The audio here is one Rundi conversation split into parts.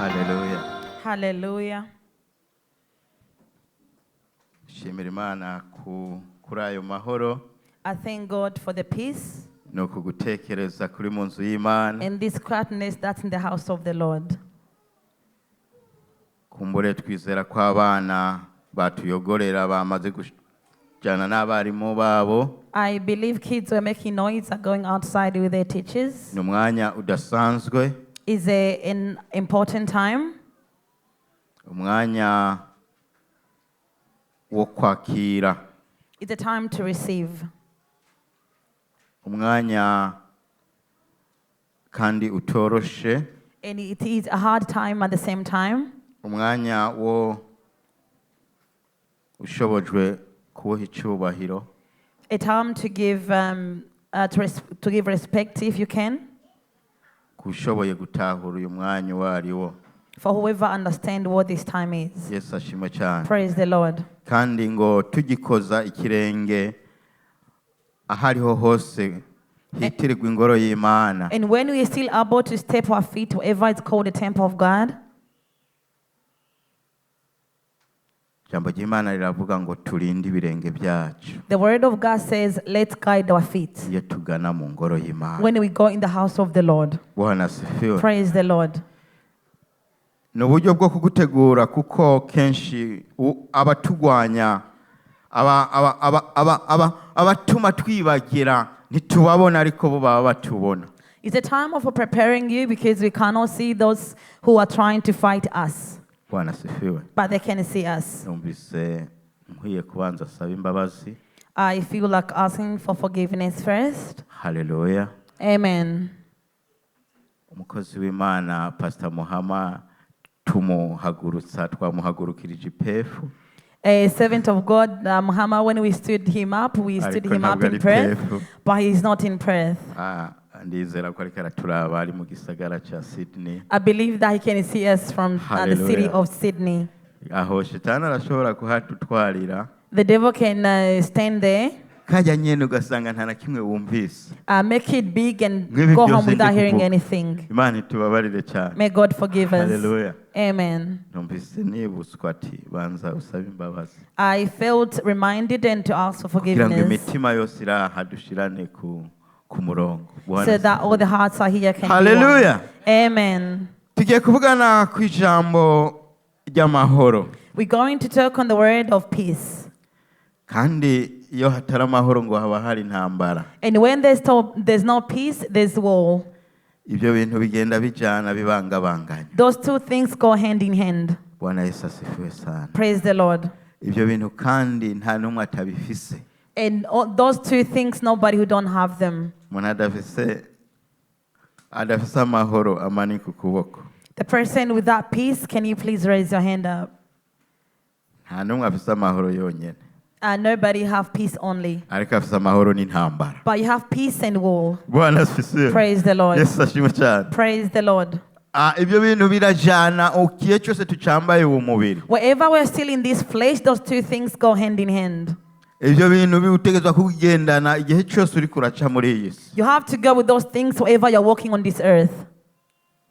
Haleluya. Hallelujah. Shimira Imana kuri ayo mahoro I thank God for the peace ni ukugutekereza kuri mu nzu y'Imana. And this quietness that's in the house of the Lord. Kumbure twizera ko abana batuyogorera bamaze kujyana n'abarimu babo. I believe kids who are making noise are going outside with their teachers. Ni umwanya udasanzwe. Is an important time. Umwanya wo kwakira. It's a time to receive. Umwanya kandi utoroshe. And it is a hard time at the same time. Umwanya wo ushobojwe kuwuha icyubahiro. A time to give respect if you can. Ushoboye gutahura uyu mwanya uwo ari wo. For whoever understand what this time is. Yesu ashimwe cyane. Praise the Lord. Kandi ngo tugikoza ikirenge ahariho hose hitirirwa ingoro y'Imana. And when we are still able to step our feet wherever it's called the temple of God. Ijambo ry'Imana riravuga ngo turinde ibirenge byacu. The word of God says, let's guide our feet. Iyo tugana mu ngoro y'Imana. When we go in the house of the Lord. Bwana asifiwe. Praise the Lord. Ni uburyo bwo kugutegura kuko kenshi abatugwanya, abatuma twibagira ntitubabona ariko bo baba batubona. It's a time of preparing you because we cannot see those who are trying to fight us. Bwana asifiwe. But they can see us. Numvise nkwiye kubanza saba imbabazi. I feel like asking for forgiveness first. Hallelujah. Amen. Umukozi w'Imana Pastor Muhama tumuhagurutsa twamuhagurukirije ipefu. A servant of God, Muhammad, when we stood him up, we stood Ariko him up ntabwo in ari prayer, Perth. but he is not in prayer. Ndizera ko ariko araturaba ari mu gisagara ca Sydney. I believe that he can see us from the city Hallelujah. Of Sydney. Aho shetani arashobora kuhatutwarira. The devil can stand there. Kajya nyene ugasanga nta na kimwe wumvise. Make it big and Nk'ibi go byose home without ndi hearing kuvuga. anything. Imana itubabarire cyane. May God forgive us. Hallelujah. Amen. Numvise nibutswa ati banza usabe imbabazi. I felt reminded and to ask for Kugira ngo forgiveness. imitima yose iraha dushirane ku murongo. Bwana So that all the hearts are here can be one. Hallelujah. Amen. Tugiye kuvugana ku ijambo ry'amahoro. We're going to talk on the word of peace. Kandi iyo hatari amahoro ngo haba hari intambara. And when there's no peace, there's war. Ibyo bintu bigenda bijana bibangabanganya. Those two things go hand in hand. Bwana Yesu asifiwe sana. Praise the Lord. Ibyo bintu kandi nta n'umwe atabifise. And all those two things, nobody who don't have them. Umuntu adafise amahoro amanika ukuboko. The person without peace, can you please raise your hand up? Nta n'umwe afise amahoro yonyene. Nobody have peace only. Ariko afise amahoro n'intambara. But you have peace and war. Bwana asifiwe. Praise the Lord. Yesu ashimwe cyane. Praise the Lord. Ibyo bintu birajana igihe cyose tucambaye uwo mubiri. Wherever we're still in this flesh, those two things go hand in hand. Ibyo bintu biutegezwa kugendana igihe cyose uri kuraca muri iyi si. You have to go with those things wherever you're walking on this earth.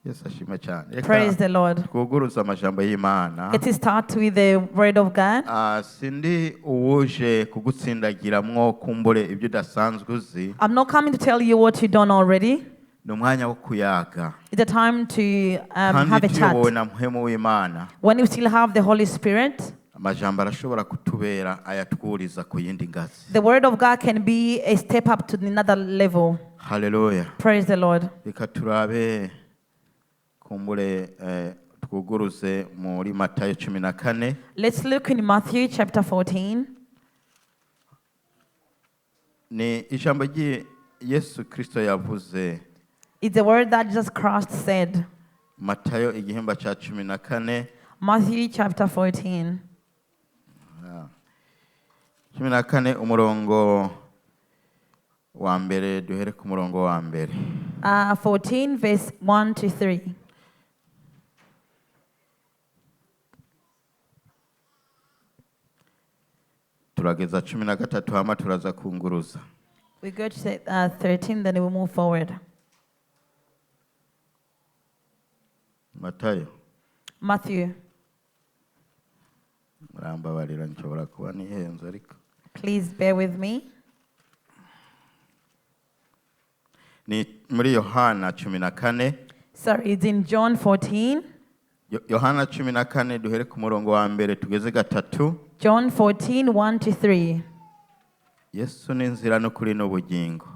Yesu ashimwe cyane. Reka Praise the Lord. twuguruze amajambo y'Imana. Let's start with the word of God. Sindi uwuje kugutsindagiramwo kumbure ibyo udasanzwe uzi. I'm not coming to tell you what you don't already. Ni umwanya wo kuyaga. It's a time to Kandi have a tuyobowe chat. na mpwemu w'Imana. When you still have the Holy Spirit, Amajambo arashobora kutubera ayatwuriza ku yindi ngazi. the word of God can be a step up to another level. Hallelujah. Praise the Lord. Reka turabe kumbure twuguruze muri Matayo cumi na kane. Let's look in Matthew chapter 14. Ni ijambo ryi Yesu Kristo yavuze. It's a word that Jesus Christ said. Matayo igihimba ca cumi na kane. Matthew chapter 14. Cumi na kane umurongo wa mbere duhere ku murongo wa mbere. 14 verse 1 to 3. Turageza cumi na gatatu hama turaza kunguruza. We go to 13, then we move forward. Matayo. Matthew. Murambabarira, nshobora kuba nihenze ariko Please bear with me. Ni muri Yohana 14. Sorry, it's in John 14. Yohana 14, duhere ku murongo wa mbere tugeze gatatu. John 14, 1 to 3. Yesu ni inzira n'ukuri n'ubugingo.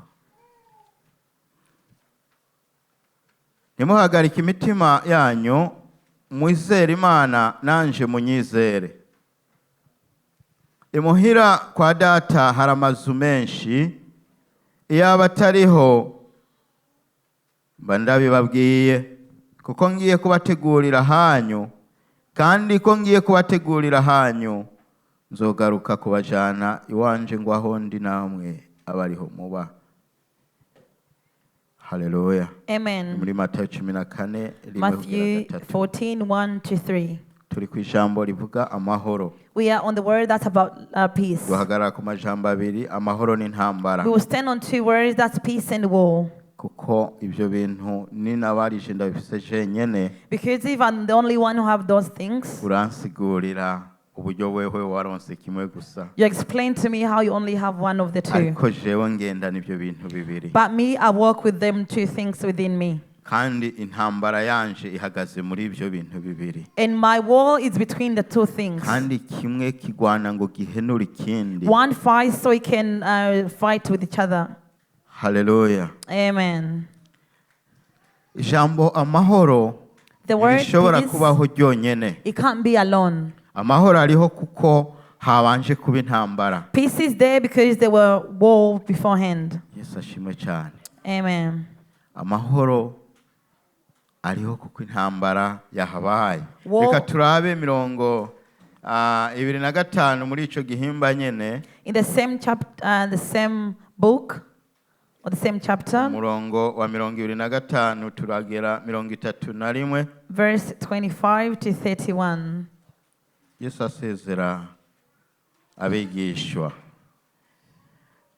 Ntimuhagarike imitima yanyu, mwizere Imana nanje munyizere. Imuhira kwa Data hari amazu menshi, iyaba atariho mba ndabibabwiye, kuko ngiye kubategurira hanyu, kandi ko ngiye kubategurira hanyu nzogaruka kubajana iwanje ngo aho ndi namwe abariho muba. Haleluya. Amen. Muri Matayo 14, 1 kugera Matthew 3. 14, 1 to 3. Turi ku ijambo rivuga amahoro. We are on the word that's about peace. Duhagarara ku majambo abiri, amahoro n'intambara. We will stand on two words, that's peace and war. Kuko ibyo bintu ninabarije ndabifise jenyene, Because if I'm the only one who have those things, uransigurira uburyo wewe waronse kimwe gusa. You explain to me how you only have one of the two. Ariko jewe ngendana ibyo bintu bibiri. But me, I work with them two things within me. Kandi intambara yanje ihagaze muri ibyo bintu bibiri. And my war is between the two things. Kandi kimwe kigwana ngo gihenure ikindi. One fights so it can fight with each other. Haleluya. Amen. Ijambo amahoro The word ntirishobora peace, kubaho ryonyene. it can't be alone. Amahoro ariho kuko habanje kuba intambara. Peace is there because there were war beforehand. Yesu ashimwe cyane. Amen. Amahoro ariho kuko intambara yahabaye. Reka turabe 25 muri ico gihimba nyene. In the same chapter, the same book, or the same chapter, Umurongo wa 25 turagera 31. Verse 25 to 31. Yesu asezera abigishwa.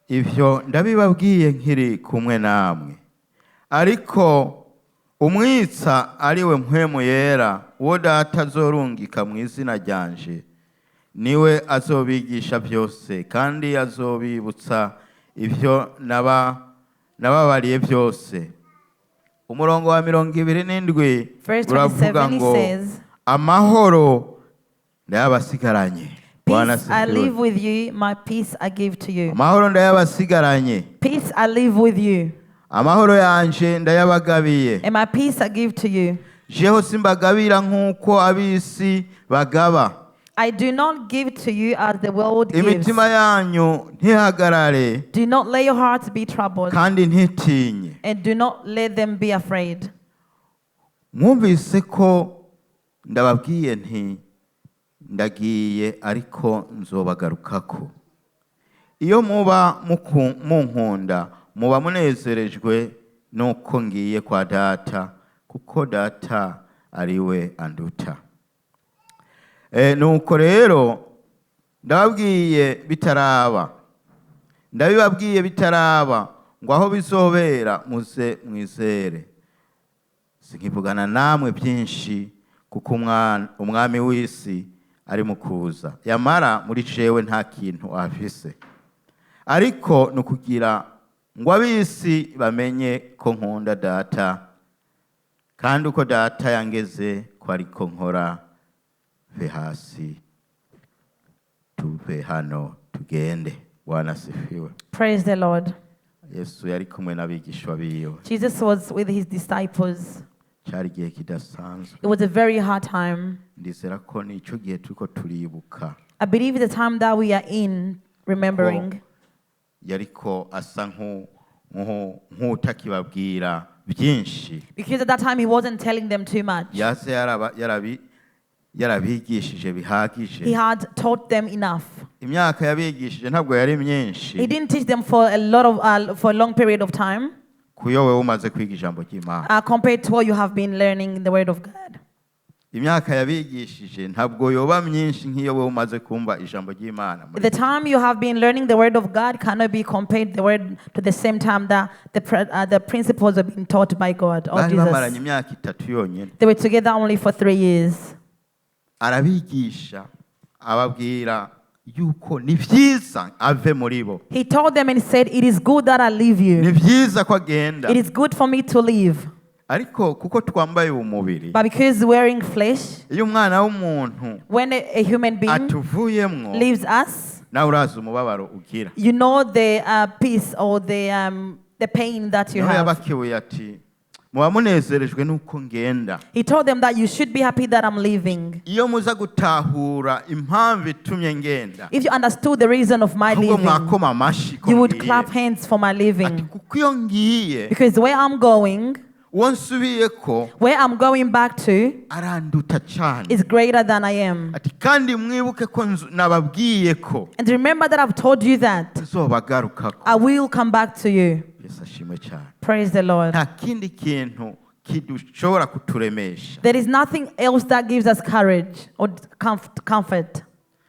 Ivyo ndabibabwiye nkiri kumwe namwe, ariko umwitsa ari we Mpwemu Yera, uwo Data azorungika mu izina ryanje, niwe azobigisha byose, kandi azobibutsa ivyo nababariye byose. Umurongo wa 27 Verse uravuga 27, he ngo says, amahoro ndayabasigaranye. Bwana Peace I asifiwe. live with you, my peace I give to you. Amahoro ndayabasigaranye. Peace I live with you, Amahoro yanje ndayabagabiye. and my peace I give to you. Jeho simbagabira nk'uko ab'isi bagaba. I do not give to you as the world gives. Imitima yanyu ntihagarare, Do not let your hearts be troubled, kandi ntitinye. and do not let them be afraid. Mwumvise ko ndababwiye nti ndagiye ariko nzobagarukako. Iyo muba munkunda muba munezerejwe nuko ngiye kwa Data, kuko Data ari we anduta. Nuko rero ndababwiye bitaraba, ndabibabwiye bitaraba, ngo aho bizobera muze mwizere. Sinkivugana namwe byinshi, kuko umwami w'isi ari mu kuza. Yamara muri jewe nta kintu afise, ariko ni ukugira ngo ab'isi bamenye ko nkunda Data, kandi uko Data yangeze ko ariko nkora. Ve hasi tuve hano tugende. Bwana asifiwe. Praise the Lord. Yesu yari kumwe n'abigishwa biwe. Jesus was with his disciples. Cyari igihe kidasanzwe. It was a very hard time. Ndizera ko nicyo gihe turiko turibuka. I believe the time that we are in, remembering. Ko yariko asa nk'utakibabwira byinshi. Because at that time he wasn't telling them too much. Yase yarabigishije bihagije. He had taught them enough. Imyaka yabigishije ntabwo yari myinshi. He didn't teach them for a lot of for a long period of time. Kuyo wewe umaze kwiga ijambo ry'Imana. Compared to what you have been learning in the word of God. Imyaka yabigishije ntabwo yoba myinshi nk'iyo wewe umaze kumva ijambo ry'Imana. The time you have been learning the word of God cannot be compared the word to the same time that the principles have been taught by God or Bari bamaranye Jesus. imyaka itatu yonyine. They were together only for 3 years. Arabigisha ababwira yuko ni byiza ave muri bo. He told them and said, "It is good that I leave Ni you. byiza ko agenda. It is good for me to leave." Ariko kuko twambaye umubiri, But because wearing flesh, iyo umwana w'umuntu when a human being atuvuyemwo, leaves us, nawe urazi umubabaro ugira. You know the peace or the pain that you Niho have. yabakebuye ati muba munezerejwe n'uko ngenda. He told them that you should be happy that I'm leaving. Iyo muza gutahura impamvu itumye ngenda, If you understood the reason of my ahubwo leaving, mwakoma amashi ko you would ngiye. Clap hands for my Ati leaving. kuko iyo ngiye, Because where I'm going, uwo nsubiye ko where I'm going back to, aranduta cyane. Is greater than I am. Ati kandi mwibuke ko nababwiye ko And remember that I've told you that nzobagarukako. I will come back to you. Yesu ashimwe cyane. Praise the Lord. Nta kindi kintu kidushobora kuturemesha There is nothing else that gives us courage or comfort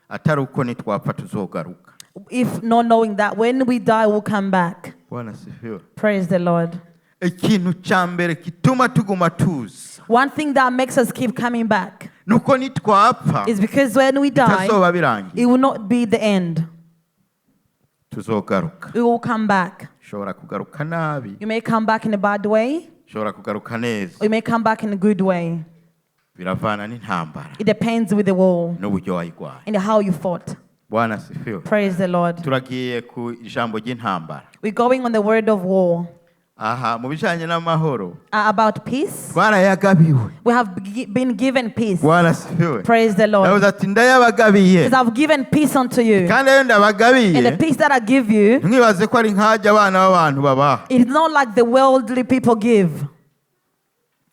atari uko nitwapfa tuzogaruka. if not knowing that when we die, we'll come back. Bwana asifiwe. Praise the Lord. Ikintu cya mbere gituma tuguma tuza One thing that makes us keep coming back nuko nitwapfa is because when we die, bitazoba birangiye. It will not be the end. Tuzogaruka. We will come back. Ushobora kugaruka nabi, You may come back in a bad way, ushobora kugaruka neza. Or you may come back in a good way. Biravana n'intambara It depends with the war n'uburyo wayirwaye. And how you fought. Bwana asifiwe. Praise the Lord. Turagiye ku ijambo ry'intambara. We're going on the word of war. Aha mu bijyanye n'amahoro, About peace, twarayagabiwe. We have been given peace. Bwana asifiwe. Praise the Lord. Yavuze ati ndayabagabiye. Because I've given peace unto you. Kandi ayo And the ndabagabiye, peace that I give you, ntimwibaze ko ari nk'ajya abana b'abantu babaha. It's not like the worldly people give.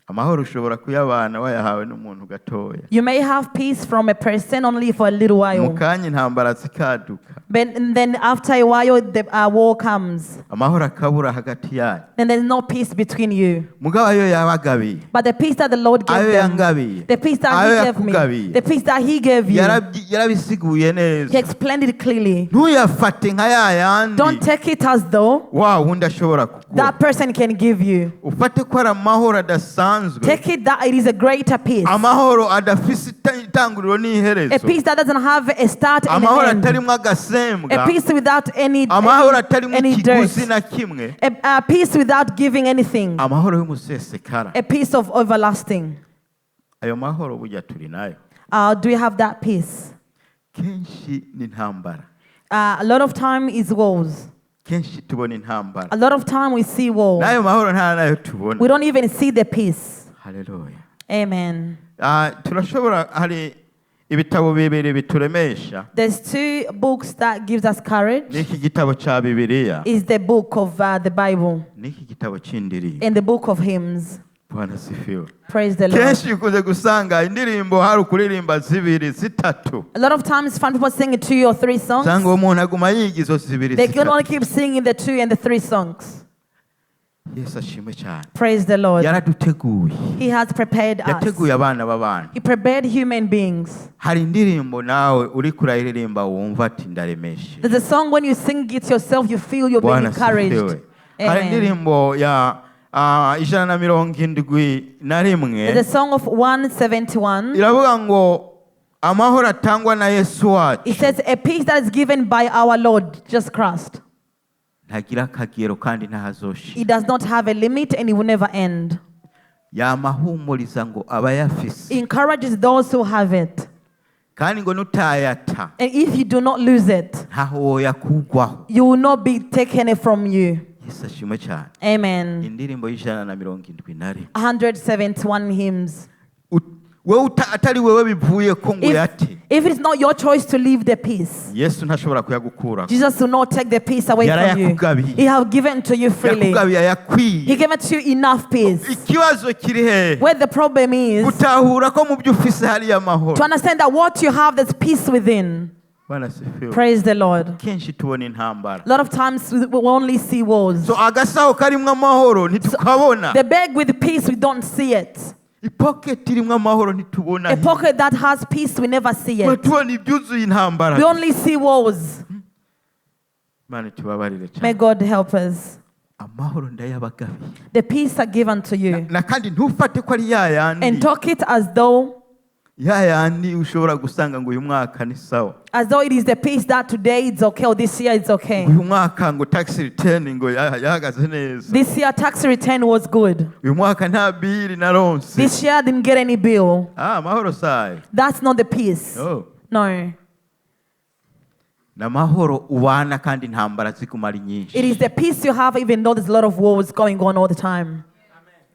Amahoro ushobora kuyabana wayahawe n'umuntu gatoya. You may have peace from a person only for a little Mu while. kanya intambara zikaduka. But and then after a while, the war comes. Amahoro akabura hagati yanyu. Then there's no peace between you. Mugabo ayo yabagabiye, But the peace that the Lord gave ayo them, yangabiye, the peace that ayo He gave me, yakugabiye, the peace that He gave you, yarabisiguye He neza. Explained it clearly. Ntuyafate nka ya yandi Don't take it as though wa wundi ashobora kuguha. That person can give you. Ufate ko ari amahoro adasanzwe. Take it that it is a greater peace. Amahoro adafise itanguriro A n'iherezo. Peace that doesn't have a start and Amahoro an end. atarimo agasembwa. A peace without any, Amahoro atarimo any dirt. ikiguzi na kimwe. A peace without giving anything. Amahoro y'umusesekara. A peace of everlasting. Ayo mahoro burya turi nayo. Do you have that peace? Kenshi ni intambara. A lot of time is wars. Kenshi tubona intambara. A lot of time we see war. N'ayo mahoro nta nayo tubona. We don't even see the peace. Haleluya. Amen. Ah, turashobora hari ibitabo bibiri bituremesha. There's two books that gives us courage. N'iki gitabo cya Bibiliya, Is the book of the Bible n'iki gitabo cy'indirimbo. And the book of hymns. Bwana sifiwe. Praise the Lord. Kenshi ukunze gusanga indirimbo hari ukuririmba zibiri zitatu. A lot of times, find people singing two or three songs. Usanga uwo muntu aguma yiga izo zibiri They can only zitatu. Keep singing the two and the three songs. Yesu ashimwe cyane. Praise the Lord. Yaraduteguye. He has prepared us. Yateguye abana b'abantu. He prepared human beings. Hari indirimbo nawe uri kurayiririmba wumva ati ndaremeshe. There's a song when you sing it yourself, you feel you're being Bwana encouraged. asifiwe. Hari Amen. Indirimbo ya 171. There's a song of 171. Iravuga ngo amahoro atangwa na Yesu wacu It says, "A peace that is given by our Lord Jesus Christ. Ntagira akagero kandi ntahazoshira. It does not have a limit and it will never end." Yamahumuriza ngo abayafise. It encourages those who have it. Kandi ngo nutayata, And if you do not lose it, ntaho woyakugwaho. You will not be taken from you. Yesu ashimwe cyane. Amen. Indirimbo y'171. 171 hymns. Wewe atari wewe bivuye ko ngo If, uyate, if it's not your choice to leave the peace, Yesu ntashobora kuyagukura. Jesus will not take the peace away from you. Yarayakugabiye. He have given to you freely. Yakugabiye He ayakwiye. gave it to you enough peace. Ikibazo kiri hehe? Where the problem is, Gutahura ko mu byo ufise hariyo amahoro. To understand that what you have, there's peace within. Bwana asifiwe. Praise the Lord. Kenshi tubona intambara. A lot of times we only see wars. So agasaho karimwo amahoro ntitukabona. The bag with peace, we don't see it. Ipoketi irimwo amahoro ntitubona. A pocket that has peace, we never see it. Tubona ibyuzuye intambara. We only see wars. Imana itubabarire May cyane. God help us. Amahoro ndayabagabiye. The peace are given to you. Na kandi ntufate ko ari ya yandi And talk it as though Ya yandi ushobora gusanga ngo uyu mwaka ni sawa, As though it is the peace that today it's okay or this year it's okay. uyu mwaka ngo tax return ngo yahagaze neza, This year tax return was good. Uyu mwaka nta bill naronse. This year I didn't get any bill. Ah, amahoro sayo. That's not the peace. Oh. No. Ni amahoro ubana kandi intambara ziguma ari nyinshi. It is the peace you have even though there's a lot of wars going on all the time.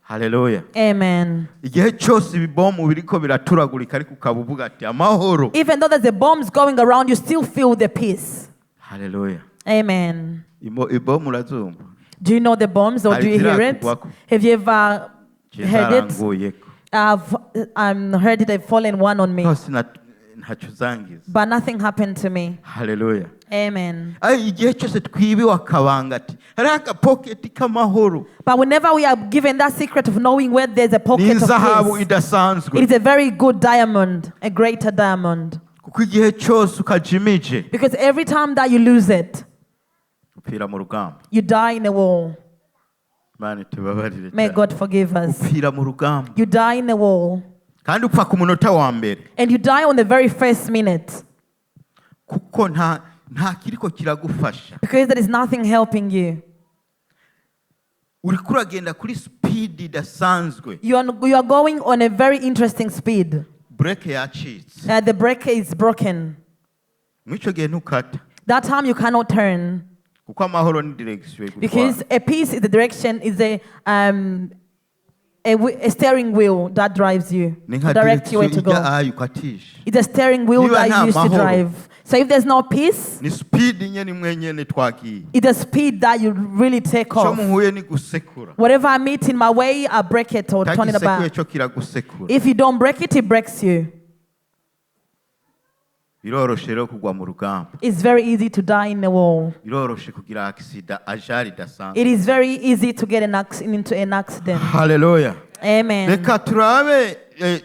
Haleluya. Amen. Igihe cyose ibibomu biriko biraturagurika ariko ukaba uvuga ati amahoro. Even though there's the bombs going around, you still feel the peace. Haleluya. Amen. Ibomu urazumva? Do you know the bombs or do you hear it? Harizirakuwako. Have you ever heard it? Zaranguyeko. I've heard it, they've fallen one on me, Hose ntacyo zangiza. But nothing happened to me. Haleluya. Amen. Ay, igihe cyose twibiwe akabanga ati hariho agapoketi k'amahoro. But whenever we are given that secret of knowing where there's a pocket of N'inzahabu peace, idasanzwe. It is a very good diamond, a greater diamond. Kuko igihe cyose ukajimije, Because every time that you lose it, upfira mu rugamba. You die in a war. Imana itubabarire May cyane. God forgive us. Upfira mu rugamba. You die in a war. Kandi upfa ku munota wa mbere. And you die on the very first minute Kuko nta kiriko kiragufasha. Because there is nothing helping you. Uriko uragenda kuri speed idasanzwe. You are going on a very interesting speed. Brake yacitse. The brake is broken. Muri icyo gihe ntukata. That time you cannot turn Kuko amahoro ni direction igutwara. Because a peace is the direction, is a steering wheel that drives you, Ni nka direct you where direction to go. ijya ayo ukatisha. It's a steering wheel Niba that nta you used to mahoro. drive. So if there's no peace, Ni speed nyene imwe nyene twagiye. It's a speed that you really take Icyo off. muhuye ni gusekura. Whatever I meet in my way, I break it or turn it Utagisekuye about. cyo kiragusekura. If you don't break it, it breaks you. Biroroshe rero kugwa mu rugamba. It's very easy to die in the war. Biroroshe kugira accident ajari idasanzwe. It is very easy to get into an accident. Haleluya. Amen. Reka turabe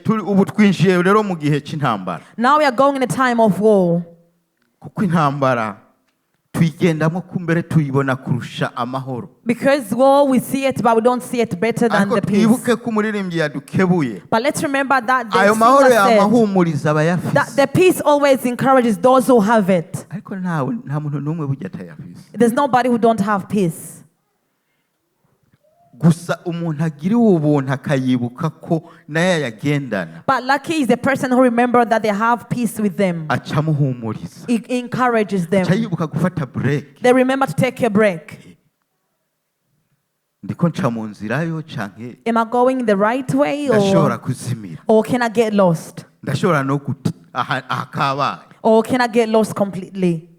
ubu twinjiye rero mu gihe cy'intambara. Now we are going in a time of war. Kuko intambara tuyigendamo kumbere tuyibona kurusha amahoro. Because war, we see it, but we don't see it better than Ariko the peace. twibuke ko umuririmbyi yadukebuye. But let's remember that the Ayo mahoro singer said yamahumuriza that abayafise. the peace always encourages those who have it. Ariko ntawe nta muntu n'umwe burya atayafise. There's nobody who don't have peace. Gusa umuntu agiriwe ubuntu akayibuka ko nayo yayagendana, But lucky is the person who remember that they have peace with them. Aca amuhumuriza. It encourages them. Aca yibuka gufata break. They remember to take a break. Ndiko nca mu nzira yo canke Am I going the right way ndashobora or, kuzimira? Or can I get lost? Ndashobora no guta aha kabaye. Or can I get lost completely?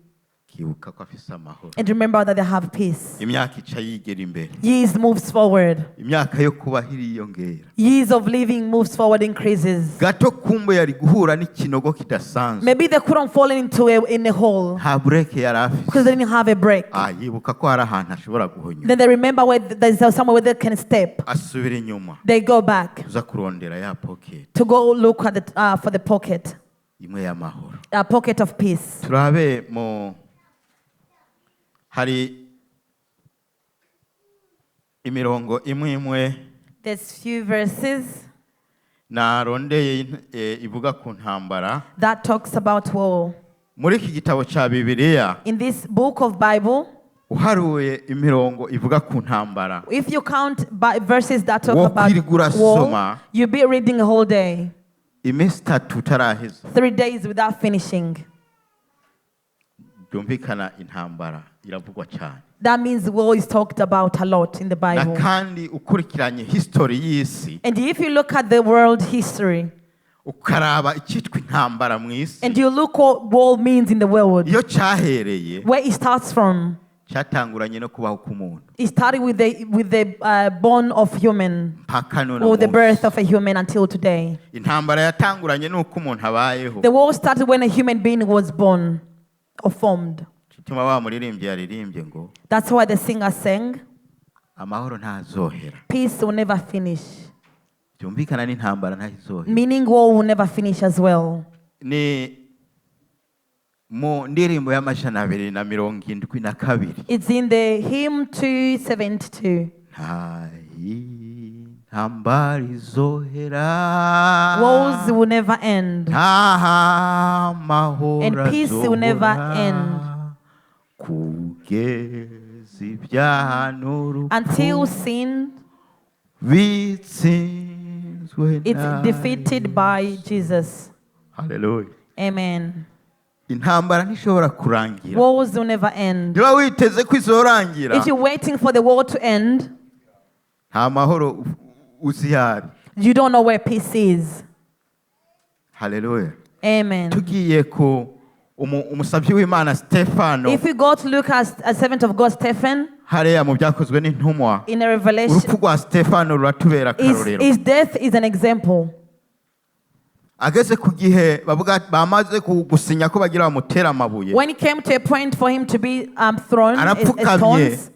Kibuka ko afise amahoro. And remember that they have peace. Imyaka ica yigera imbere. Years moves forward. Imyaka yo kubaho iriyongera. Years of living moves forward, increases. Gato kumbe yari guhura n'ikinogo kidasanzwe. Maybe they couldn't fall into a, in a hole Nta brake yari afise. Because they didn't have a brake. Ah, yibuka ko hari ahantu ashobora guhonyora. Then they remember where there's somewhere where they can step. Asubira inyuma They go back uza kurondera ya pocket to go look at for the pocket, imwe y'amahoro. A pocket of peace. Turabe mu hari imirongo imwe imwe There's few verses narondeye ivuga ku ntambara. That talks about war. Muri iki gitabo cya Bibiliya, In this book of Bible, uharuye imirongo ivuga ku ntambara, if you count by verses that talk Wo about kwirirwa urasoma. War, you'll be reading a whole day, iminsi itatu utaraheza. 3 days without finishing. Byumvikana intambara iravugwa cyane. That means war is talked about a lot in the Na Bible. Kandi ukurikiranye history y'isi, And if you look at the world history ukaraba icyitwa intambara mu isi, and you look what war means in the world, iyo cyahereye, where it starts from, cyatanguranye no kubaho k'umuntu it started with the born of human mpaka none or the munsi. Birth of a human until today. Intambara yatanguranye n'uko umuntu abayeho. The war started when a human being was born or formed. Gituma wa muririmbyi yaririmbye ngo That's why the singer sang, amahoro ntazohera. "Peace will never finish." Byumvikana n'intambara ntazohera. Meaning war will never finish as well. Ni mu ndirimbo y'amajana abiri na mirongo indwi na kabiri. It's in the hymn 272. Nta Ntambara izohera. Wars will never end. Nta mahoro And peace will never azohora. End. Kugeza ibyaha n'urupfu Until sin bitsinzwe is na defeated by Jesus. Haleluya. Amen. Intambara ntishobora kurangira. Wars will never end. Niba witeze ko izorangira, If you're waiting for the war to end, nta mahoro uzi ahari. You don't know where peace is. Haleluya. Amen. Tugiye ku umusabyi w'Imana Stefano, If we go to look at a servant of God, Stephen, hariya mu Byakozwe n'Intumwa, in a Revelation, urupfu rwa Stefano ruratubera his, akarorero. his death is an example. Ageze ku gihe bavuga bamaze gusinya ko bagira bamutera amabuye, When it came to a point for him to be thrown as Arapfukamye. stones,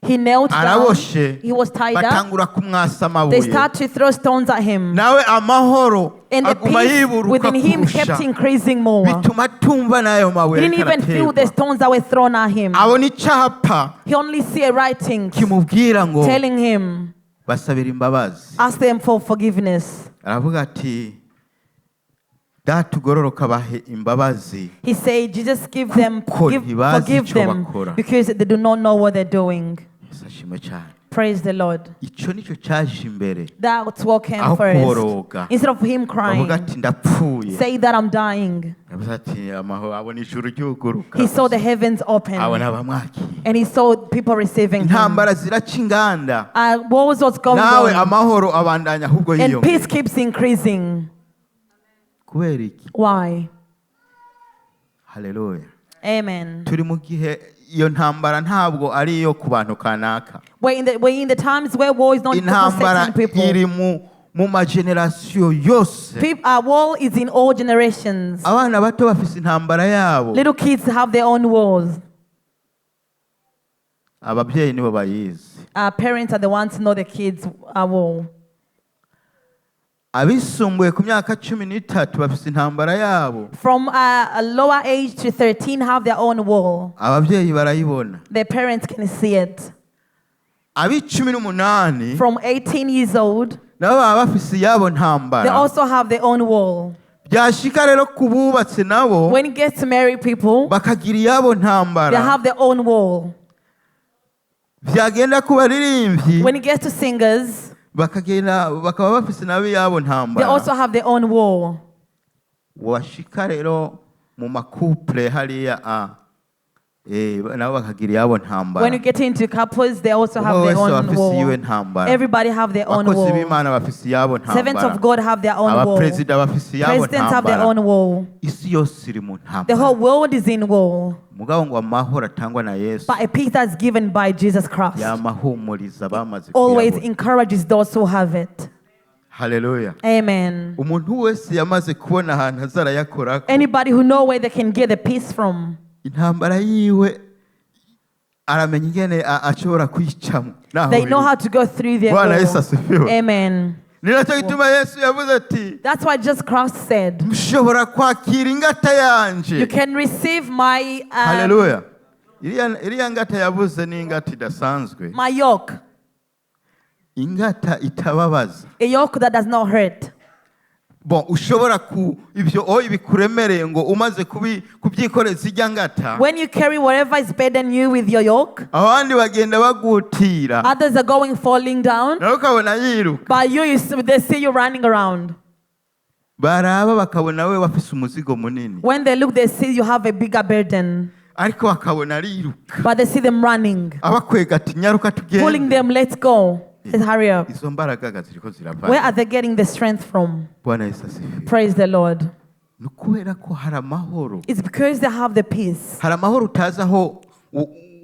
he knelt down. Araboshe, He was tied up. batangura kumwasa They amabuye, start to throw stones at him. Nawe amahoro And the aguma peace yiburuka within him kept kurusha, increasing more. bituma atumva n'ayo mabuye He didn't ariko even feel the araterwa. stones that were thrown at him. Abona icyapa He only see a writing kimubwira ngo telling him, basabira imbabazi. Ask them for forgiveness. Aravuga ati data ugororoka bahe imbabazi He said, Jesus, give them, kuko give, ntibazi forgive icyo them bakora. Because they do not know what they're doing. Yesu ashimwe cyane. Praise the Lord. Icyo nicyo cyaje imbere That's what came aho first. kuboroga. Instead of him crying, Bavuga ati ndapfuye, say that I'm dying. yavuze ati amahoro, abona ijuru ryuguruka, He saw the heavens open abona abamwakira. And he saw people receiving him. Intambara ziraca inganda, What was what's going nawe on? Amahoro abandanya ahubwo And yiyongera. peace keeps increasing. Kubera iki? Why? Haleluya. Amen. Turi mu gihe iyo ntambara ntabwo ari iyo ku bantu kanaka. We're in the times where war is not for Intambara certain people. Iri mu magenerasiyo yose. War is in all generations. Abana bato bafise intambara yabo. Little kids have their own wars. Ababyeyi nibo bayizi. Parents are the ones who know the kids' war. Abisumbuye ku myaka 13 bafise intambara yabo. From a lower age to 13 have their own war. Ababyeyi barayibona. Their parents can see it. Ab'icumi n'umunani From 18 years old, nabo baba bafise iyabo they ntambara. Also have their own war. Byashika rero ku bubatse nabo, When it gets to married people, bakagira iyabo they ntambara. Have their own war. Byagenda ku baririmbyi, When it gets to singers, bakagenda bakaba bafise nabo iyabo they ntambara. Also have their own war. Washika rero mu ma couple hariya nabo bakagira iyabo ntambara. When you get into couples, they also have Umwe their wese own bafise iyiwe war. ntambara. Everybody have their own Abakozi war. b'Imana bafise iyabo Servants ntambara. of God have their own war. Abaperezida bafise iyabo Presidents have their ntambara. Own war. Isi yose iri mu The ntambara. Whole world is in war. Mugabo ngo amahoro atangwa na Yesu But a peace that's given by Jesus Christ yamahumuriza bamaze always kuyabona. Encourages those who have it. Haleluya. Amen. Umuntu wese yamaze kubona ahantu azarayakorako, Anybody who know where they can get the peace from, intambara yiwe aramenya ingene ashobora kwicamo naho they know biri. How to go through their Bwana war. Yesu asifiwe. Amen. Ni nacyo gituma Yesu yavuze ati That's why Jesus Christ said, mushobora kwakira ingata yanje. "You can receive my Haleluya. Iriya ngata yavuze ni ingata idasanzwe, my yoke, ingata itababaza. A yoke that does not hurt." Bon, ushobora ku ibyo oyi bikuremereye ngo umaze kubyikoreza ijya ngata, When you carry whatever is burden you with your yoke, abandi bagenda bagutira, others are going falling down, nawe ukabona yiruka. But they see you running around. Baraba bakabona we wafise umuzigo munini, When they look, they see you have a bigger burden, ariko bakabona ariruka, but they see them running, abakwega ati nyaruka pulling tugende. Them, let's go. Let's hurry up. Izo mbaraga ziriko zirava? Where are they getting the strength from? Bwana Yesu asifiwe. Praise the Lord. Ni ukubera ko hari amahoro. It's because they have the peace. Hari amahoro utazi aho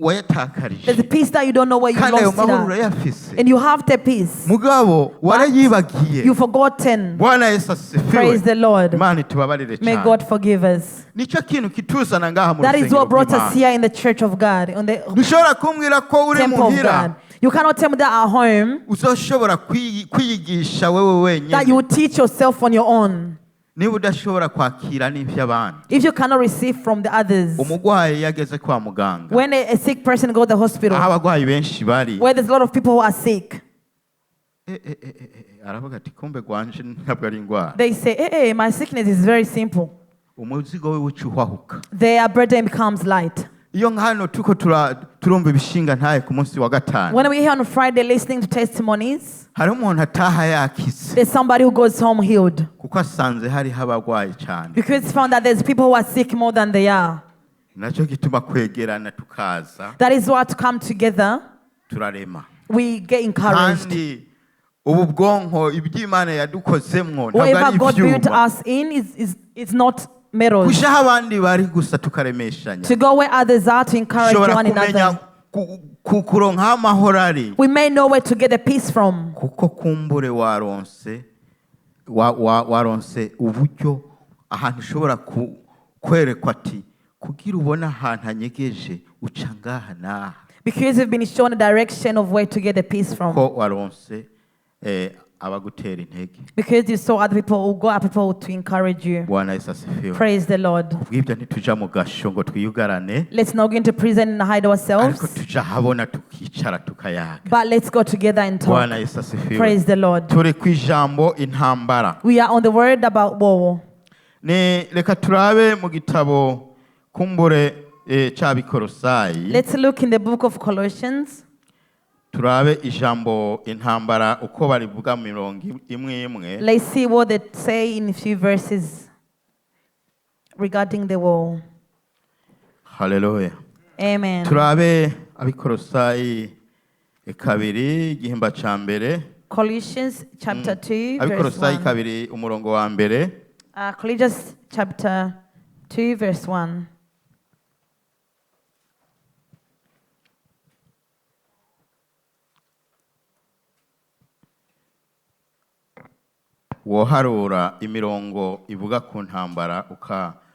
wayatakarije, There's a peace that you don't know where you kandi ayo lost it mahoro at. urayafise, And you have the peace. Mugabo warayibagiye. You've forgotten. Bwana Yesu asifiwe. Praise the Lord. Imana itubabarire May cyane. God forgive us. Nicyo kintu kituzana ngaha mu That is rusengero what brought us rw'Imana. Here in the church of God, on the Ntushobora kumbwira ko uri temple of muhira God. You cannot tell me that at home uzoshobora kwiyigisha wewe that you wenyine will teach yourself on your own niba udashobora kwakira n'iby'abandi. If you cannot receive from the others. Umurwayi iyo ageze kwa muganga, When a sick person goes to the hospital, aho abarwayi benshi bari, where there's a lot of people who are sick, Eh, eh, eh, eh, eh, aravuga ati kumbe gwanje ntabwo ari indwara. They say, "Hey, hey, my sickness is very simple." Umuzigo we uca uhahuka. Their burden becomes light. Iyo nk'hano tuko turumva ibishinga ntaye ku munsi wa gatanu, When we here on Friday listening to testimonies, hariho umuntu ataha yakize there's somebody who goes home healed kuko asanze hariho abarwayi cyane. Because found that there's people who are sick more than they are. Nacyo gituma kwegerana tukaza That is why to come together, turarema. We get encouraged. Kandi ubu bwonko iby'Imana yadukozemwo ntabwo Whatever ari God built ibyuma. Us in is not metals. Kuja aho abandi bari gusa tukaremeshanya. To go where others are to encourage Ushobora one kumenya another. kuronka aho amahoro ari We may know where to get the peace from. Kuko kumbure waronse waronse uburyo ahantu ushobora kwerekwa ati kugira ubone ahantu hanyegeje uca ngaha n'aha. Because you've been shown a direction of where to get the peace from. Ko waronse abagutera intege. Because you saw other people who got people to encourage you. Bwana Yesu asifiwe. Praise the Lord. Kubw'ibyo ntituja mu gasho ngo twiyugarane, Let's not go into prison and hide ariko ourselves, tuja ahabona tukicara tukayaga. But let's go together and talk. Bwana Yesu asifiwe. Praise the Lord. Turi ku ijambo intambara. We are on the word about war. Ni reka turabe mu gitabo kumbure c'Abikorosayi. Let's look in the book of Colossians. Turabe ijambo intambara uko barivuga mu mirongo imwe imwe. Let's see what they say in a few verses regarding the war. Haleluya. Amen. Turabe Abikorosayi kabiri igihimba ca mbere. Colossians chapter 2, verse Abikorosayi 1. kabiri umurongo wa mbere. Colossians chapter 2, verse 1. Woharura imirongo ivuga ku ntambara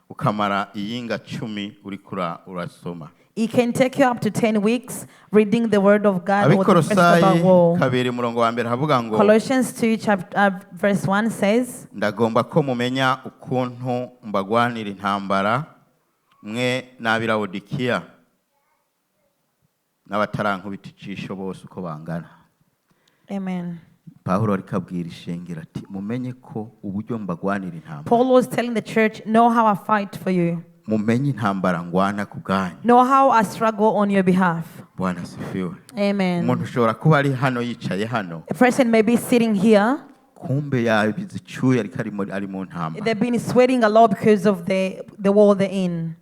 ukamara iyinga 10 uriko urasoma. It can take you up to 10 weeks reading the word of God or the verse Abikorosayi about war. kabiri umurongo wa mbere havuga ngo, Colossians 2, chapter, verse 1 says, ndagomba ko mumenya ukuntu mbagwanira intambara mwe n'ab'i Lawodikiya n'abatarankubita ijisho bose uko bangana. Amen. Pawulo ariko abwira ishengero ati mumenye ko uburyo mbagwanira intambara, Paul was telling the church, "Know how I fight for you. Mumenye intambara ngwana ku bwanyu. Know how I struggle on your behalf." Bwana asifiwe. Amen. Umuntu ushobora kuba ari hano yicaye hano, A person may be sitting here. Kumbe yabize icyuya ariko ari mu ntambara. They've been sweating a lot because of the war they're in.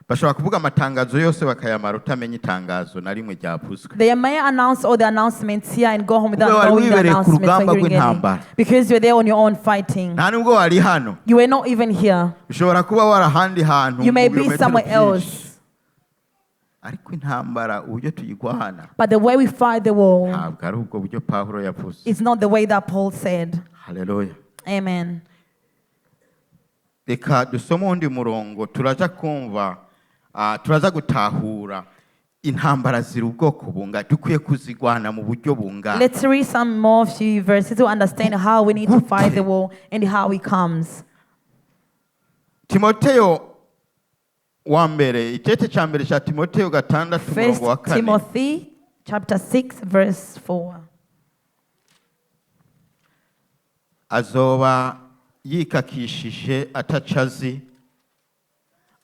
Bashobora kuvuga amatangazo yose bakayamara utamenya itangazo na rimwe ryavuzwe. They may announce all the announcements here and go home without Kumbe wari knowing the wibereye ku announcements or rugamba hearing any. rw'intambara. Because you're there on your own fighting. Nta nubwo wari hano. You were not even here. Ushobora kuba wari ahandi hantu You may mu be birometero somewhere byinshi. Else. Ariko intambara uburyo tuyigwana But the way we fight the war ntabwo ari ubwo buryo Pawulo yavuze. is not the way that Paul said. Haleluya. Amen. Reka dusome uwundi murongo turaza kumva turaza gutahura intambara ziri ubwoko bungana dukwiye kuzigwana mu buryo bungana. Let's read some more few verses to understand how we need to fight the war and how it comes. Timoteyo wa mbere icece cya mbere cya Timoteyo gatandatu First umurongo wa kane. Timothy chapter 6 verse 4. Azoba yikakishije atacazi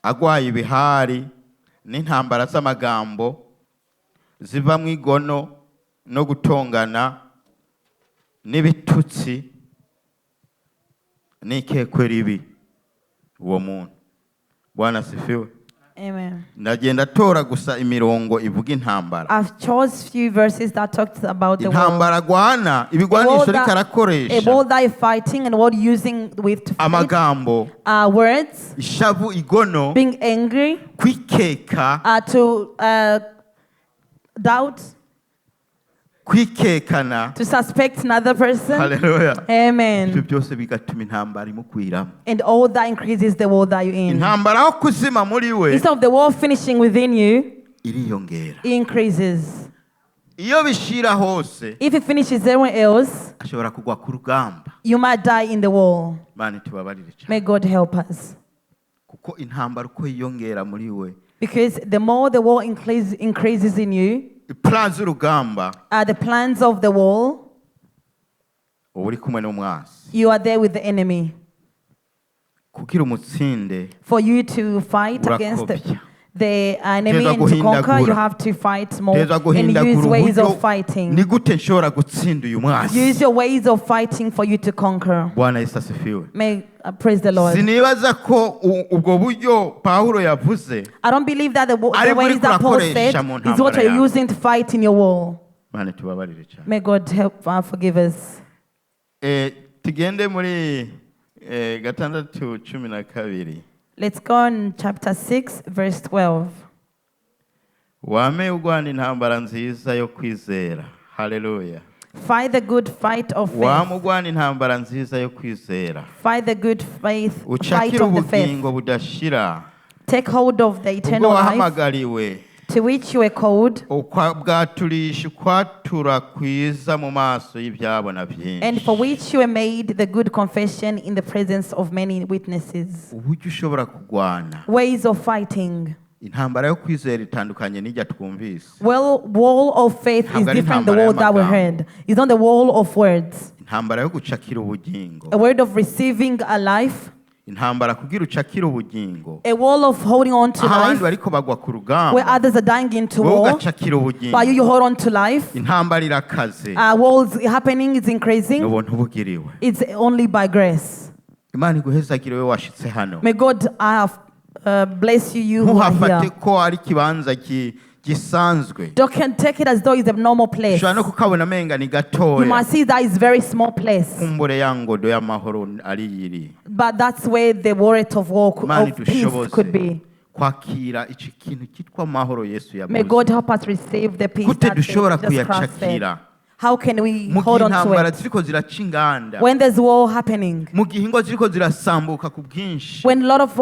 agwaye ibihari n'intambara z'amagambo ziva mu igono no gutongana n'ibitutsi n'ikekwe ribi uwo muntu. Bwana asifiwe. Amen. Ndagenda atora gusa imirongo ivuga intambara. I've chose few verses that talked about the war. Intambara agwana ibigwanisho ariko A arakoresha war that you're fighting and what using with to fight. Amagambo, Words, ishavu, igono, being angry, kwikeka, to doubt, kwikekana. To suspect another person. Haleluya. Ibyo Amen. Byose bigatuma intambara imukwiramo. And all that increases the war that you're in. Intambara aho kuzima muri we Instead of the war finishing within you, iriyongera. It increases. Iyo bishira hose If it finishes everywhere else, ashobora kugwa ku rugamba. You might die in the war. Imana itubabarire cyane. May God help us. Kuko intambara uko yiyongera muri we, Because the more the war increases in you, plan z'urugamba the plans of the war, Uba uri kumwe n'umwansi. You are there with the enemy. Kugira umutsinde For you to fight against urakobya. the enemy Tegerezwa and to conquer, you guhindagura. have to fight more Tegerezwa and guhindagura use ways uburyo of fighting. ni gute nshobora gutsinda uyu mwansi. Use your ways of fighting for you to conquer. Bwana Yesu asifiwe. May praise the Lord. Sinibaza ko ubwo buryo Pawulo yavuze I don't believe that the aribwo ways uriko that Paul urakoresha said mu is what ntambara you're yawe. using to fight in your war. Mana tubabarire cyane. May God help forgive us. Tugende muri 6:12. Let's go on chapter 6, verse 12. Wame urwana intambara nziza yo kwizera. Haleluya. Fight the good fight of faith. Wame urwana intambara nziza yo kwizera. Fight the good faith, fight Ucakire of the faith. ubugingo budashira. Take hold of the Ubwo eternal life wahamagariwe to which you were called, bwaturisha ukwatura kwiza mu maso y'ibyabona and byinshi. for which you were made the good confession in the presence of many witnesses. Uburyo ushobora kurwana Ways of fighting. Intambara yo kwizera itandukanye n'ijya twumvise. Well, wall of faith is Ntabwo ari different the intambara wall that we y'amagambo. heard. It's not the wall of words. Intambara yo gucakira ubugingo. A word of receiving a life, Intambara kugira ucakire ubugingo. A wall of holding on to Aho abandi life, bariko bagwa ku where rugamba, others are dying into wowe war, ugacakira ubugingo. but you hold on to life. Intambara irakaze. Wars happening is increasing. N'ubuntu bugiriwe. It's only by grace. Imana iguhezagire we washitse hano. May God bless you, you who are Ntuhafate here. ko ari ikibanza gisanzwe. Don't can take it as though it's a normal place. Ushobora no kukabona amenga ni You gatoya. must see that it's very small place. Kumbure ya ngodo y'amahoro ari yiri. But that's where the warrior of war Imana of peace could idushoboze be. Kwakira iki kintu cyitwa amahoro Yesu May yavuze. God help us receive the peace Gute that dushobora Jesus Christ said. kuyacakira? How can we Mu gihe hold on to intambara it? ziriko ziraca inganda, When there's war happening, mu gihe ingo ziriko zirasambuka ku bwinshi, when a lot of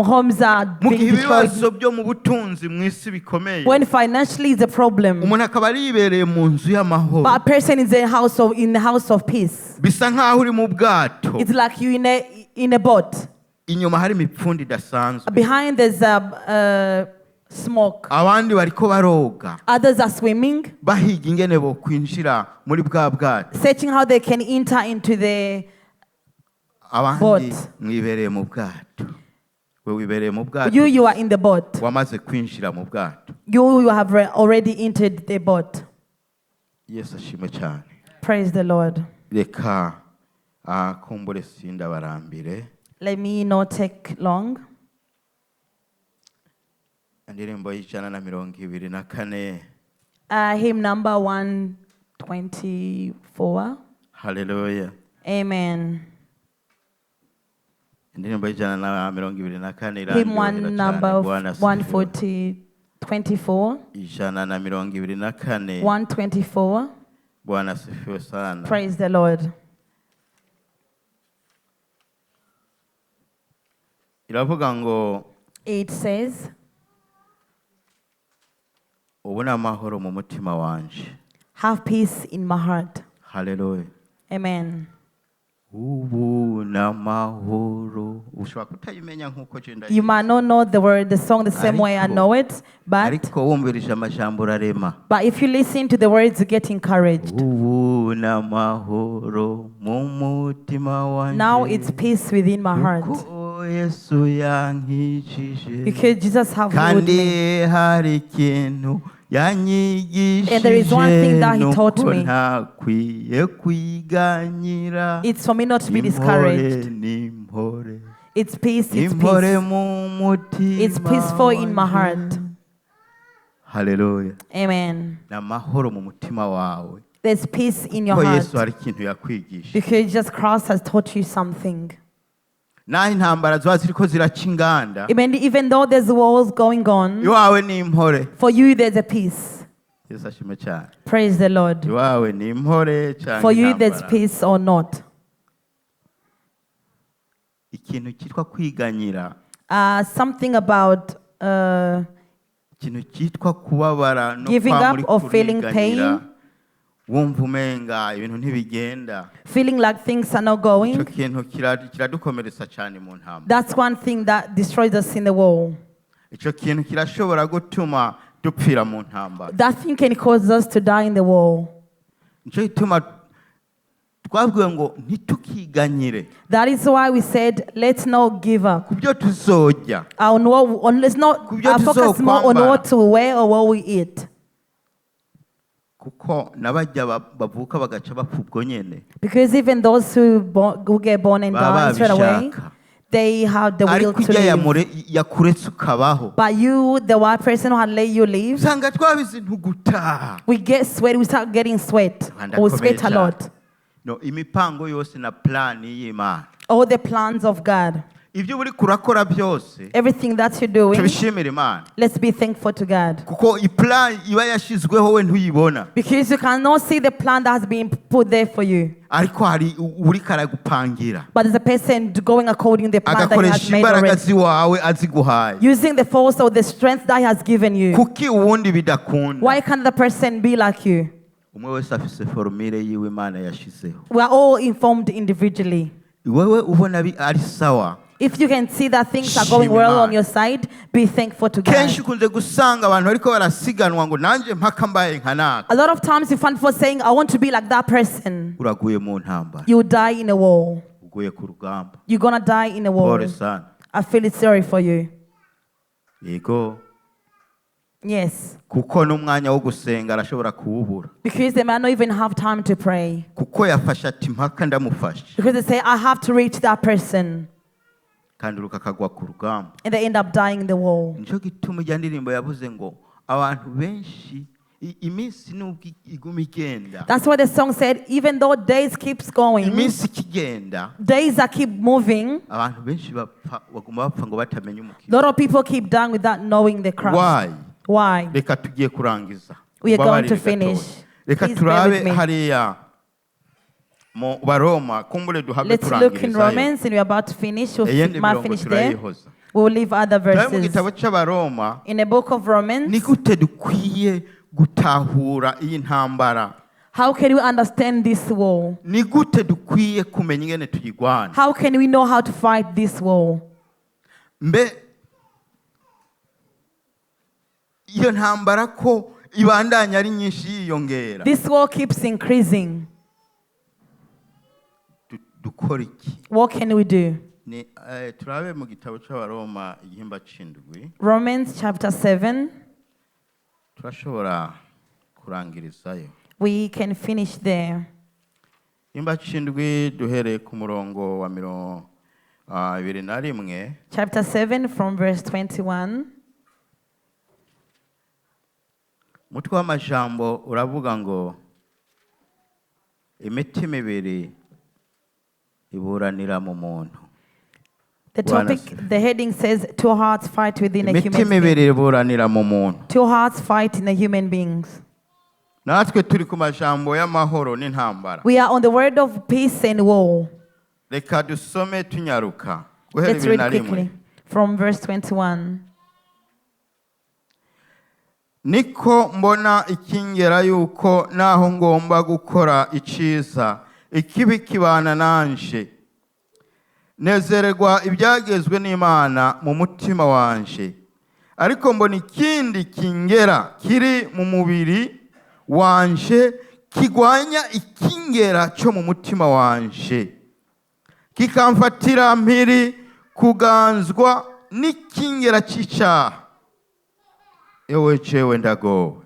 homes are mu being gihe destroyed, ibibazo byo mu butunzi mu isi bikomeye, when financially is a problem, umuntu akaba aribereye mu nzu y'amahoro, but a person is in the house of peace. Bisa nk'aho uri mu bwato, It's like you in a boat. Inyuma hari imipfundo idasanzwe, Behind there's a smoke. Abandi bariko baroga, Others are swimming, bahiga ingene bokwinjira muri bwa bwato, searching how they can enter into the abandi boat. Mwibereye mu bwato. We wibereye mu bwato. You are in the boat. Wamaze kwinjira mu bwato. You have already entered the boat. Yesu ashimwe cyane. Praise the Lord. Reka kumbure sindabarambire. Let me not take long. Indirimbo y'124. Hymn number 124. Haleluya. Amen. Indirimbo y'124 Hymn one irandyohera cyane. number Bwana asifiwe. 140, 24. 124. 124. Bwana asifiwe sana. Praise the Lord. Iravuga ngo It says, ubu ni amahoro mu mutima wanje. "Have peace in my heart." Haleluya. Amen. Ubu ni amahoro ushobora kutayimenya nk'uko je You might not know the word, the song the same way I Ariko- know it, but ariko wumvirije amajambo urarema. but if you listen to the words, you get encouraged. Ubu ni amahoro mu mutima wanje Now it's peace within my heart kuko Yesu yankijije because Jesus have healed kandi me. Hari ikintu yanyigishije And there is one thing that he taught nuko me. Ntakwiye kwiganyira. It's for me not to be Impore discouraged. n'impore It's peace, it's impore peace. mu mutima It's peaceful in my wanje. heart. Haleluya. Amen. Ni amahoro mu mutima wawe There's peace in your ko Yesu heart hari ikintu yakwigisha. Because Jesus Christ has taught you something. Naho intambara ziba ziriko ziraca inganda, Even though there's wars going on, iwawe ni impore. For you there's a peace. Yesu ashimwe cyane. Praise the Lord. Iwawe ni impore cyangwa For you there's intambara. peace or not. Ikintu cyitwa kwiganyira, Something about ikintu cyitwa kubabara no giving kwa up muri or feeling kuriganyira, pain. Wumva umenga ibintu ntibigenda, Feeling like things are not icyo going. Kintu kiradukomeretsa cyane mu ntambara. That's one thing that destroys us in the war. Icyo kintu kirashobora gutuma dupfira mu ntambara. That thing can cause us to die in the war. Nicyo gituma Twabwiwe ngo ntitukiganyire That is why we said, let's not give up. Ku byo tuzorya. On, let's not Kubyo focus more on tuzokwambara. What to wear or what we eat. Kuko n'abajya ba- bavuka bagaca bapfa ubwo nyene Because even those who get born and baba die straight away, babishaka. They have the will Ariko to ijya live. Yakuretse ukabaho. But you, the one person who had let you live, Usanga twabize intugutaha. We get sweat, we start getting sweat. We sweat a lot. No imipango yose na plan y'Imana, All the plans of God, ibyo uri kurakora byose, everything that you're doing, tubishimire Imana, let's be thankful to God. Kuko iplan iba yashyizweho we ntuyibona. Because you cannot see the plan that has been put there for you. Ariko hari uriko aragupangira, But there's a person going according to the plan that he has agakoresha made imbaraga already. Ziwawe aziguhaye. Using the force or the strength that he has given you. Kuki uwundi bidakunda? Why can't the person be like you? Umwe wese afise formule yiwe Imana yashizeho. We are all informed individually. Wewe ubona bi- ari sawa. If you can see that things are going Shima well on Imana. Your side, be thankful to God. Kenshi ukunze gusanga abantu bariko barasiganwa ngo nanjye mpaka mbaye nka naka. A lot of times you find people saying, "I want to be like that person." Uraguye mu ntambara. You die in a war. Uguye ku rugamba. You're gonna die in a war. Pole sana. I feel it's sorry for you. Yego. Yes. Kuko n'umwanya wo gusenga arashobora kuwubura. Because they might not even have time to pray. Kuko yafashe ati mpaka ndamufashe. Because they say, "I have to reach that person." Kandi akagwa ku rugamba. And they end up dying in the war. Nicyo gituma ijya ndirimbo yavuze ngo abantu benshi iminsi nubwo iguma igenda, That's why the song said, even though days keeps going, iminsi ikigenda, days that keep moving, abantu benshi bapfa baguma bapfa ngo batamenya a umukino. Lot of people keep dying without knowing the Christ. Why? Why? Reka tugiye kurangiza. We are going Mbabarire to gatoya. Finish. Reka Please bear with turabe me. Hariya mu Baroma kumbure duhave Let's look in turangirizayo. Romans and we're about to finish. We'll Iyindi might mirongo finish there. turayihoza. We will leave other Turabe mu verses. gitabo cy'Abaroma. In the book of Romans, Ni gute dukwiye gutahura iyi ntambara? How can we understand this war? Ni gute dukwiye kumenya ingene tuyigwana? How can we know how to fight this war? Mbe iyo ntambara ko ibandanya ari nyinshi yiyongera, This war keeps increasing. Dukora iki? What can we do? Ni turabe mu gitabo cy'Abaroma igihimba c'indwi. Romans chapter 7, Turashobora kurangirizayo. We can finish there. Igihimba c'indwi duhereye ku murongo wa mirongo ibiri na rimwe. Chapter 7 from verse 21. Umutwe w'amajambo uravuga ngo imitima ibiri iburanira mu muntu. The Bwana topic, asifiwe. The heading says, "Two hearts fight within a human Imitima being." ibiri iburanira mu muntu. Two hearts fight in a human beings. Natwe turi ku majambo y'amahoro n'intambara. We are on the word of peace and war. Reka dusome tunyaruka guhera Let's ibiri na read rimwe. Quickly from verse 21. Niko mbona ikingera yuko naho ngomba gukora iciza ikibi kibana nanje. Nezererwa ibyagezwe n'Imana mu mutima wanje, ariko mbona ikindi kingera kiri mu mubiri wanje kigwanya ikingera cyo mu mutima wanje, kikamfatira mpiri kuganzwa n'ikingera cy'icyaha. Ewe jewe ndagowe!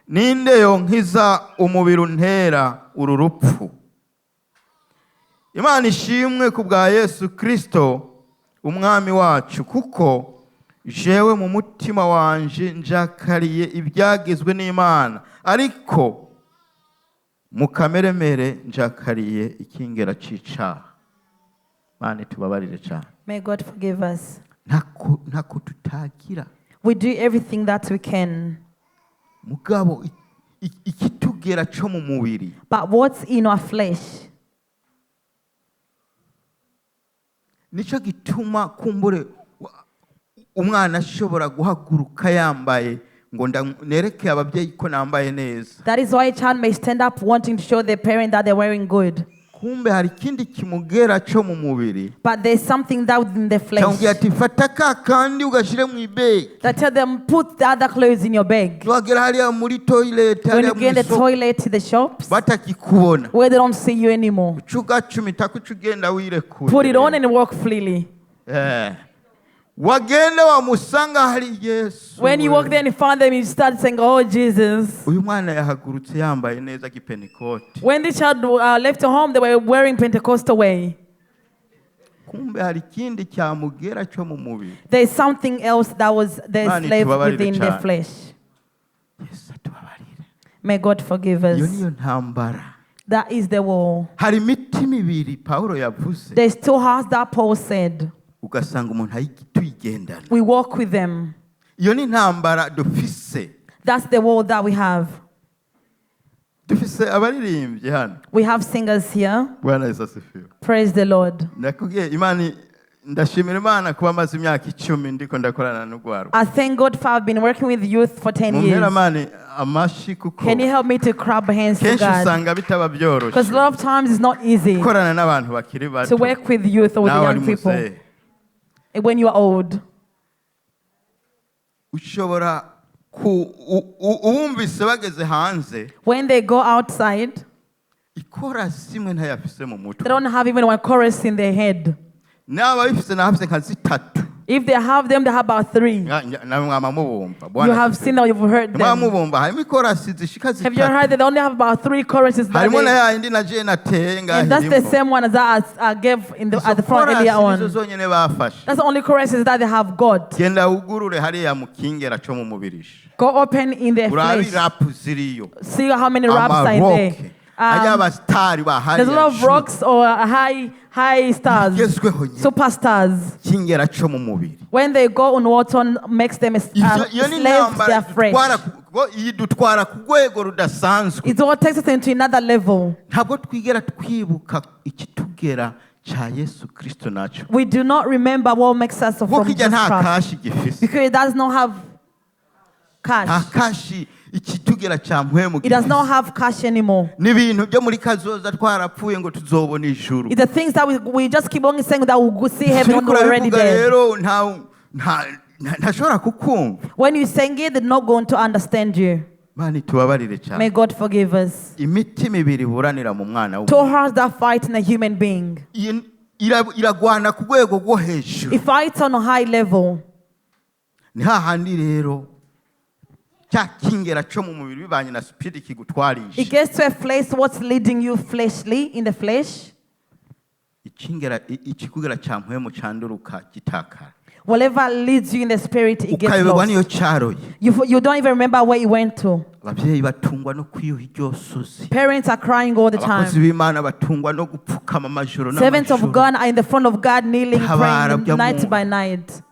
Ninde yonkiza umubiri untera uru rupfu? Imana ishimwe ku bwa Yesu Kristo umwami wacu! Kuko jewe mu mutima wanje njakariye ibyagezwe n'Imana, ariko mu kameremere njakariye ikingera c'icaha. Mana itubabarire cyane. May God forgive us. Ntako ntako tutagira. We do everything that we can. Mugabo ikitugera cyo mu mubiri, But what's in our flesh? Nicyo gituma kumbure umwana ashobora guhaguruka yambaye ngo nereke ababyeyi ko nambaye neza. That is why a child may stand up wanting to show their parent that they're wearing good. Kumbe hari ikindi kimugera cyo mu mubiri But there's something that within the flesh cyamubwira ati fata ka kandi ugashyire mu ibegi that tell them put the other clothes in your bag. Wagera hariya muri toilet When hariya you mu get in the isoko toilet to the shops batakikubona where they don't see you anymore, uca ugacumita ko uca ugenda wirekuye. Put it on and walk freely. Eh. Wagenda wamusanga hari Yesu. When you walk there and you find them, you start saying, "Oh, Jesus." Uyu mwana yahagurutse yambaye neza gipentekote. When the child left home, they were wearing Pentecostal way. Kumbe hari ikindi cyamugera cyo mu mubiri. There's something else that was the Mani, slave tubabarire within the cyane. Flesh. Yesu atubabarire. May God forgive Iyo us. niyo ntambara. That is the war. Hari imitima ibiri Pawulo yavuze. There's two hearts that Paul said. Ugasanga umuntu tuyigendana. We walk with them. Iyo ni intambara dufise. That's the war that we have. Dufise abaririmbyi hano. We have singers here. Bwana Yesu asifiwe. Praise the Lord. Ndakubwiye Imana ndashimira Imana kuba maze imyaka 10 ndiko ndakorana n'urwaruka. I thank God for I've been working with youth for 10 Mumpere years. amani amashi kuko Can you help me to clap hands to kenshi God? usanga bitaba Because byoroshe a lot of times it's not easy gukorana n'abantu bakiri to bato work with youth or with the nawe ari young people muzehe. When you are old. Ushobora ku uwumvise bageze hanze When they go outside, ikorasi imwe ntayafise mu mutwe. They don't have even one chorus in their head. Naba bifise nahafise nka zitatu. If they have them, they have about three. Nawe mwama mubumva You Bwana have asifiwe. seen or you've heard Mwama them. mubumva harimo ikorasi zishika Have you heard zitatu. that they only have about three choruses that Harimo na day? ya yindi na je nateye ngaho And that's the irimo. same one as I gave at the front Izo earlier korasi nizo on. zonyene bafashe. That's the only choruses that they have got. Genda wugurure hariya mu kingera cyo mu mubirisha Go open in their urabe flesh. irapu ziriyo. See how many raps are in there. Amaroke ajya abasitari bahari. There's a lot of rocks or high stars, Igezweho nyine. Superstars. Kingera cyo mu mubiri. When they go on Wharton makes them Ivyo- iyo ni slaves, they intambara are fresh. iyi dutwara ku rwego rudasanzwe. It's what takes us into another level. Ntabwo twigera twibuka ikitugera cya Yesu Kristo nacyo. We do not remember what makes us Kuko from kijya Jesus nta Christ. kashi gifise. Because it does not have Nta cash. kashi ikitugera cya mpwemu It does not gifise. Have cash anymore. N'ibintu byo muri kazoza twarapfuye ngo tuzobona ijuru. It's the things that we just keep on saying that we'll go see heaven when Turiko we're already urabivuga dead. rero ntashobora kukumva. When you sing it, they're not going to understand you. Mana itubabarire May cyane. God forgive us. Imitima ibiri iburanira mu mwana Two w'umuntu. Hearts that fight in a human being. Iragwana ku rwego rwo hejuru. It fights on a high level. Ni hahandi rero cya kingera cyo mu mubiri bibanye na spirit kigutwarisha. It gets to a place what's leading you fleshly, in the flesh. Ikingera ikikugera cya mpwemu cyanduruka gitakara. Whatever leads you in the spirit, it gets Ukayoberwa lost. niyo cyaroye. You don't even remember where you went to. Ababyeyi batungwa no kwiyuha iryo sozi. Parents are crying all the Abakozi time. b'Imana batungwa no gupfukama amajoro Servants of n'amajoro. God are in the front of God, kneeling, Tabara praying bya night muntu. By night.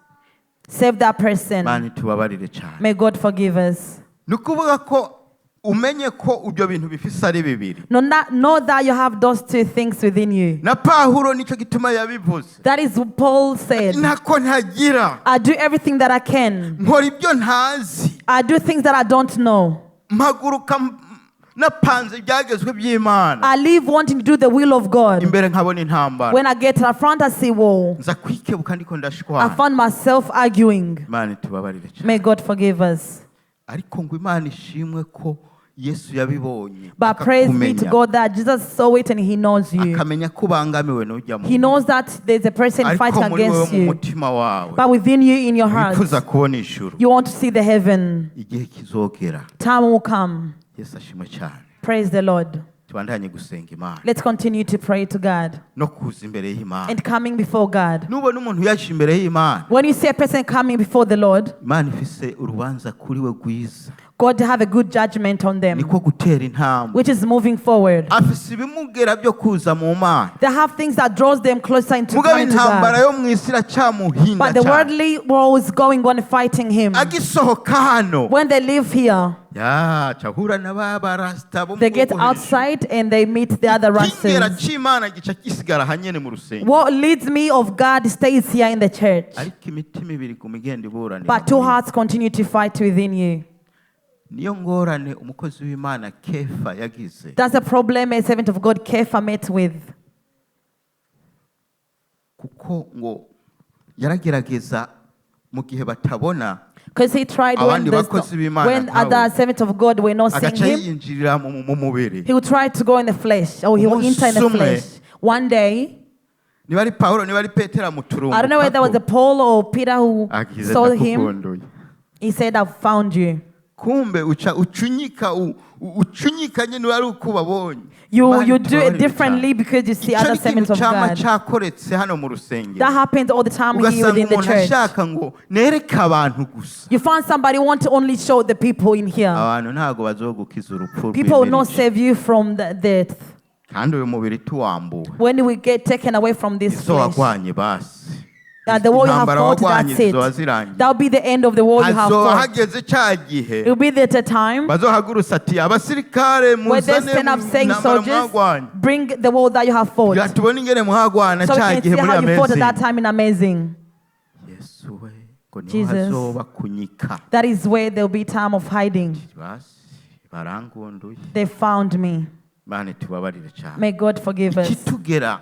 Save that person. Mana itubabarire cyane. May God forgive us. Ni ukuvuga ko umenye ko ibyo bintu bifise ari bibiri. No, not, know that you have those two things within you. Na Pawulo nicyo gituma yabivuze. That is what Paul said. Ntako ntagira. I do everything that I can. Nkora ibyo ntazi. I do things that I don't know. Mpaguruka napanze ibyagezwe by'Imana. I live wanting to do the will of God. Imbere nkabona intambara. When I get to the front, I see war. Nza kwikebuka ndiko I ndashwana. found myself arguing. Imana itubabarire cyane. May God forgive us. Ariko ngo Imana ishimwe ko Yesu yabibonye But praise be to akakumenya. God that Jesus saw it and He knows you. Akamenya ko ubangamiwe n'ujya mu He knows that there's a person ariko fighting muri wowe against mu you. Mutima wawe But within you, in your heart, wifuza kubona ijuru. You want to see the heaven. Igihe kizogera. Time will come. Yesu ashimwe cyane. Praise the Lord. Tubandanye gusenga Imana Let's continue to pray to God no kuza imbere y'Imana. And coming before God. Nubona umuntu yaje imbere y'Imana, When you see a person coming before the Lord, Imana ifise urubanza kuri we rwiza. God have a good judgment on them, Niko gutera intambwe. Which is moving forward. Afise ibimugera byo kuza mu Mana. They have things that draws them closer into Mugabo coming to intambara God. Yo mu isi iracyamuhinda But the cyane. Worldly world is going on fighting him. Agisohoka hano When they leave here, yaca ahura na ba barasita bo mu they get rwego hejuru. Outside and they meet the other Ikingera rastas. c'Imana gica gisigara hanyene mu rusengero. What leads me of God stays here in the church. Ariko imitima ibiri iguma igenda iburanira But two muri hearts continue to fight within you. Niyo ngorane umukozi w'Imana Kefa yagize. That's a problem a servant of God Kepha met with. Kuko ngo yaragerageza mu gihe batabona, Because he tried when, abandi there's bakozi b'Imana when nkawe. other servants of God were not seeing agaca him, yinjirira mu mubiri. He would try to go in the flesh, or he will enter in the Umunsi umwe, flesh. One day, niba ari Pawulo, niba ari Petero, I don't know whether it was a Paul or Peter who agize saw him. Ndakugunduye. He said, "I've found you." Kumbe uca ucunyika ucunyika nyine ari uko ubabonye. You, Imana you do it itubabarire differently cyane. Because you see Icyo other ni ikintu servants of cyama God. cyakoretse hano mu rusengero. That happens all the time here Ugasanga within the umuntu church. ashaka ngo nereke abantu gusa. You find somebody want to only show the people in here. Abantu ntabwo bazogukiza urupfu People will not rw'imirije. Save you from the death. Kandi uyu mubiri tuwambuwe, When we get taken away from this izo flesh, wagwanye basi, the war you have intambara fought, wagwanye that's it. zizoba zirangiye. That'll be the end of the war you have Hazoba fought. hageze cya gihe It will be there at a time bazohagurutsa ati abasirikare where they muzane stand up saying, intambara "Soldiers, mwagwanye, bring the war that you have fought." kugira tubone ingene mwagwana So we cya can gihe see muri how you fought at that amazing. time in amazing. Yesu we, ngo niho Jesus. hazoba kunyika. That is where there will be time of hiding. Basi barangunduye. They found me. Imana itubabarire cyane. May God forgive us. Ikitugera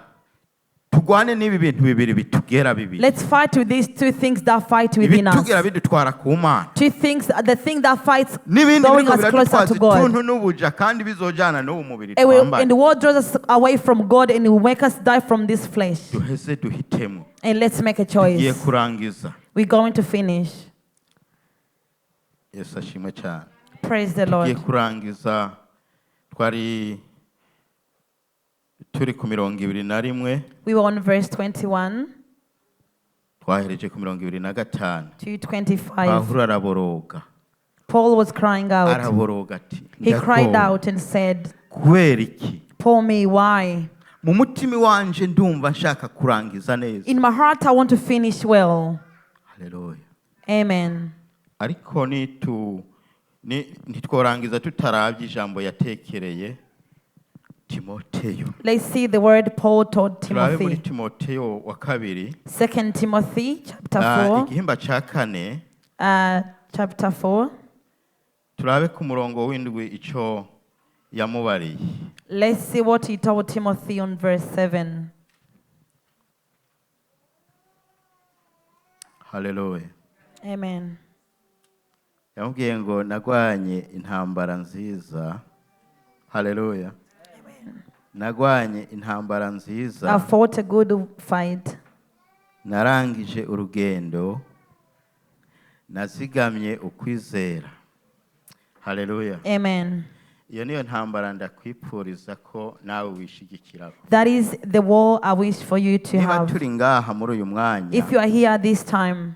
tugwane n'ibi bintu bibiri bitugera bibiri, Let's fight with these two things that fight within us. ibitugera bidutwara ku Mana, Two things, the thing that fights n'ibindi drawing biriko us closer biradutwaza to God. ituntu n'ubuja kandi bizojana n'ubu mubiri And twambaye. the world draws us away from God and it will make us die from this flesh. Duheze duhitemo. And let's make a Tugiye choice. kurangiza. We're going to finish. Yesu ashimwe cyane. Praise the Tugiye Lord. kurangiza. Twari turi ku 21. We were on verse 21 Twahereje ku 25. to 25. Pawulo araboroga. Paul was crying out. Araboroga ati He cried "Ndagowe. out and said, Kubera iki? "Poor me, why? Mu mutima iwanje ndumva nshaka kurangiza neza." In my heart, I want to finish well." Haleluya. Amen. Ariko nitu ntitworangiza tutarabye ijambo yatekereye Timoteyo. Let's see the word Paul taught Turabe muri Timothy. Timoteyo wa kabiri, Second Timothy chapter 4. Igihimba cya kane, Chapter 4. Turabe ku murongo w'indwi icyo yamubariye. Let's see what he told Timothy on verse 7. Haleluya. Amen. Yamubwiye ngo nagwanye intambara nziza. Haleluya. Nagwanye intambara nziza, I fought a good fight. Narangije urugendo, nazigamye ukwizera. Haleluya. Amen. Iyo niyo ntambara ndakwipfuriza ko nawe wishigikiraho. That is the war I wish for you to Niba have. turi ngaha muri uyu mwanya, If you are here this time,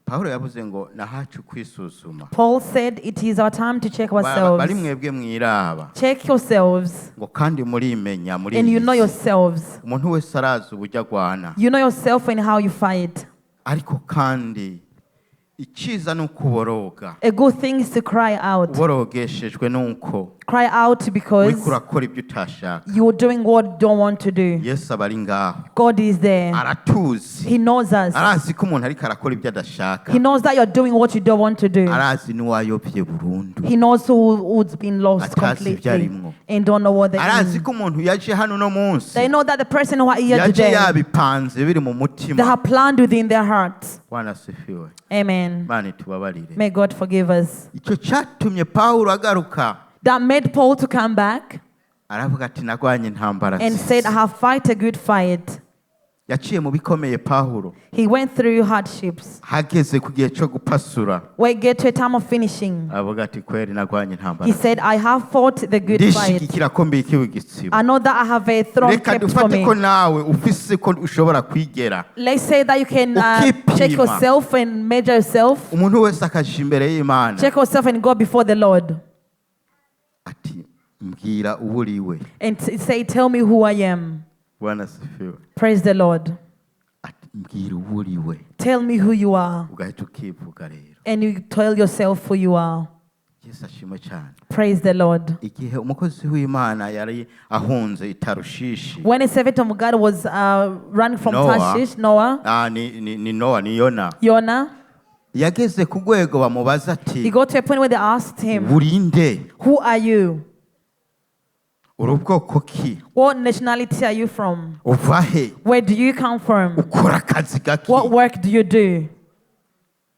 Pawulo yavuze ngo nahacu kwisuzuma. Paul said it is our time to check Bari ourselves. mwebwe mwiraba, Check yourselves, ngo kandi murimenya muri and you know iyi si. Yourselves. Umuntu wese arazi uburyo agwana. You know yourself and how you fight. Ariko kandi icyiza ni uko uboroga. A good thing is to cry out. Uborogeshejwe nuko Cry out because uriko urakora ibyo utashaka, you're doing what you don't want to do. Yesu aba ari ngaho. God is there. Aratuzi. He knows us. Arazi ko umuntu ariko arakora ibyo adashaka. He knows that you're doing what you don't want to do. Arazi n'uwayobye burundu, He knows who's been lost atazi ibyo completely arimwo. And don't know what they're Arazi in. ko umuntu yaje hano uno munsi, They know that the person who are here yaje today, yabipanze biri mu they mutima. have planned within their hearts. Bwana asifiwe. Amen. Imana itubabarire. May God forgive us. Icyo cyatumye Pawulo agaruka, That made Paul to come back aravuga ati nagwanye intambara and said, nziza. "I have fight a good fight." Yaciye mu bikomeye Pawulo. He went through hardships. Hageze ku gihe cyo gupasura, When it get to a time of finishing, aravuga ati kweri nagwanye intambara, he said, "I have fought the good fight. ndishigikira ko mbikiwe igitsibo. I know that I have a throne Reka kept for dufate me." ko nawe ufise ko ushobora kwigera, Let's say that you can ukipima. Check yourself and measure yourself. Umuntu wese akaja imbere y'Imana Check yourself and go before the Lord ati mbwira uwo uriwe. And say, "Tell me who I am." Bwana asifiwe. Praise the Lord. Ati mbwira uwo uriwe. Tell me who you are. Ugahita ukivuga rero. And you tell yourself who you are. Yesu ashimwe cyane. Praise the Lord. Igihe umukozi w'Imana yari ahunze i Tarushishi, When a servant of God was running from Noah. Tarshish, Noah, ni Nowa, ni Yona, Jonah, yageze ku rwego bamubaza he ati got to a point where they asked him, urinde? "Who are you?" Uri ubwoko ki? What nationality are you from? Uva he? Where do you come from? Ukora akazi gaki? What work do you do?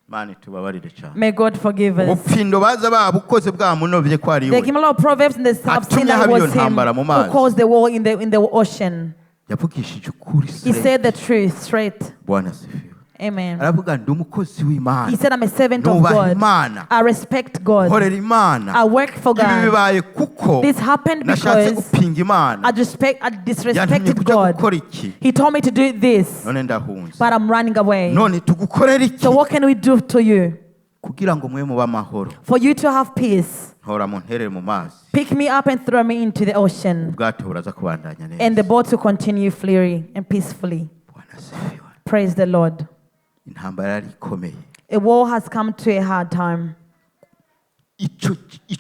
Imana itubabarire cyane. May God forgive us. Ubupfindo baza babukoze bwamunovye ko ari They we. give a lot of proverbs and they have seen Atumye that it haba iyo was him ntambara mu who mazi. caused the war in the ocean. Yavugishije ukuri He straight. said the truth straight. Bwana asifiwe. Amen. Aravuga ndi umukozi w'Imana. He said, "I'm a servant of Nubaha God. Imana. I respect God. Nkorera Imana. I work for Ibi God." bibaye kuko This happened nashatse because gupinga Imana. I Yantumye disrespected kuja God. gukora iki. He told me to do this, None ndahunze. but I'm running away. None tugukorera iki? So what can we do to you? Kugira ngo mwe mube amahoro. For you to have peace, Ntora munterere mu mazi. pick me up and throw me into the ocean. Ubwato buraza kubandanya neza. And the boat will continue freely and peacefully. Bwana asifiwe. Praise the Lord. Intambara yari ikomeye. A war has come to a hard time. Icyo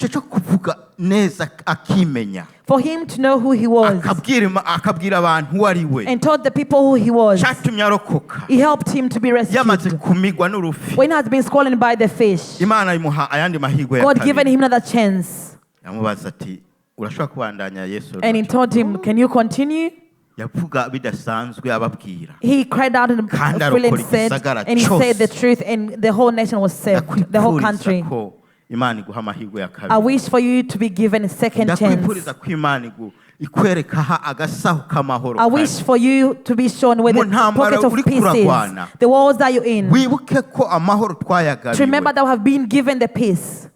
cyo kuvuga neza akimenya. For him to know who he was Akabwira abantu uwo ari we. and told the people who he was, Cyatumye arokoka. he helped him to be Yamaze rescued. kumigwa n'urufi. When he has been swollen by the fish, Imana imuha ayandi mahirwe ya God given kabiri. him another chance. Yamubaza ati urashobora kubandanya Yesu. And he told him, "Can you continue?" Yavuga bidasanzwe ababwira. He cried out and Kandi freely and arokora said, igisagara and he said the cyose. truth, and the whole nation was saved, the whole Ndakwifuriza country. ko Imana iguha amahirwe ya I kabiri. wish for you to be given a second chance. Ndakwifuriza ko Imana ikwereka aha agasaho k'amahoro I kari. wish for you to be shown where Mu the ntambara pocket of uriko peace is, uragwana. the walls that you're in. Wibuke ko amahoro To remember twayagabiwe that we have been given the peace,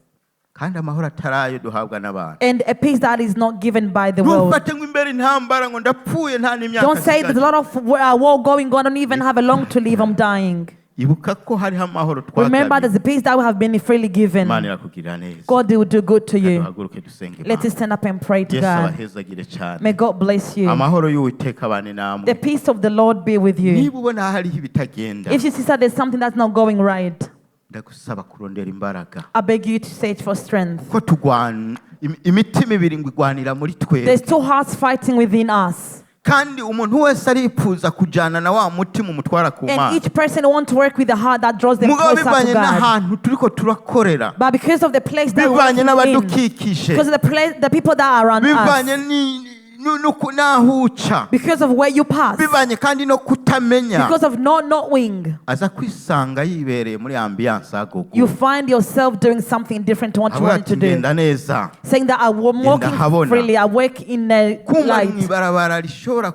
kandi amahoro atari ayo duhabwa n'abantu. And a peace that is not given by the world. Ntufate ngo imbere intambara ngo ndapfuye nta n'imyaka Don't say there's a nsigaje. lot of war going on, I don't even have a long to live, I'm dying. Ibuka ko hariho amahoro Remember, twagabiwe. there's a peace that we have been freely given. Imana irakugirira neza. God will do good to you. Duhaguruke dusenge Let Imana. us stand up and pray to Yesu God. abahezagire cyane. May God bless you. Amahoro y'Uwiteka abane namwe. The peace of the Lord be with you. Niba ubona hariho ibitagenda, If you see that there's something that's not going right, ndagusaba kurondera imbaraga. I beg you to search for strength. Ko tugwana imitima ibiri ngo igwanira muri twebwe. There's two hearts fighting within us. Kandi umuntu wese arifuza kujyana na wa mutima umutwara ku And Mana. each person wants to work with the heart that draws them Mugabo closer to bivanye God. n'ahantu turiko turakorera, But because of the place that we're bivanye working in, n'abadukikije, because of the place, the people that are around bivanye us, n'aho uca, because of where you pass, bivanye kandi no kutamenya, because of not knowing, aza kwisanga yibereye muri ambiance agogo. You find yourself doing something different to what you Avuga wanted ati to do. ngenda neza. Saying that I'm walking Habona. Freely, I work in the Kumva light. mu ibarabara rishobora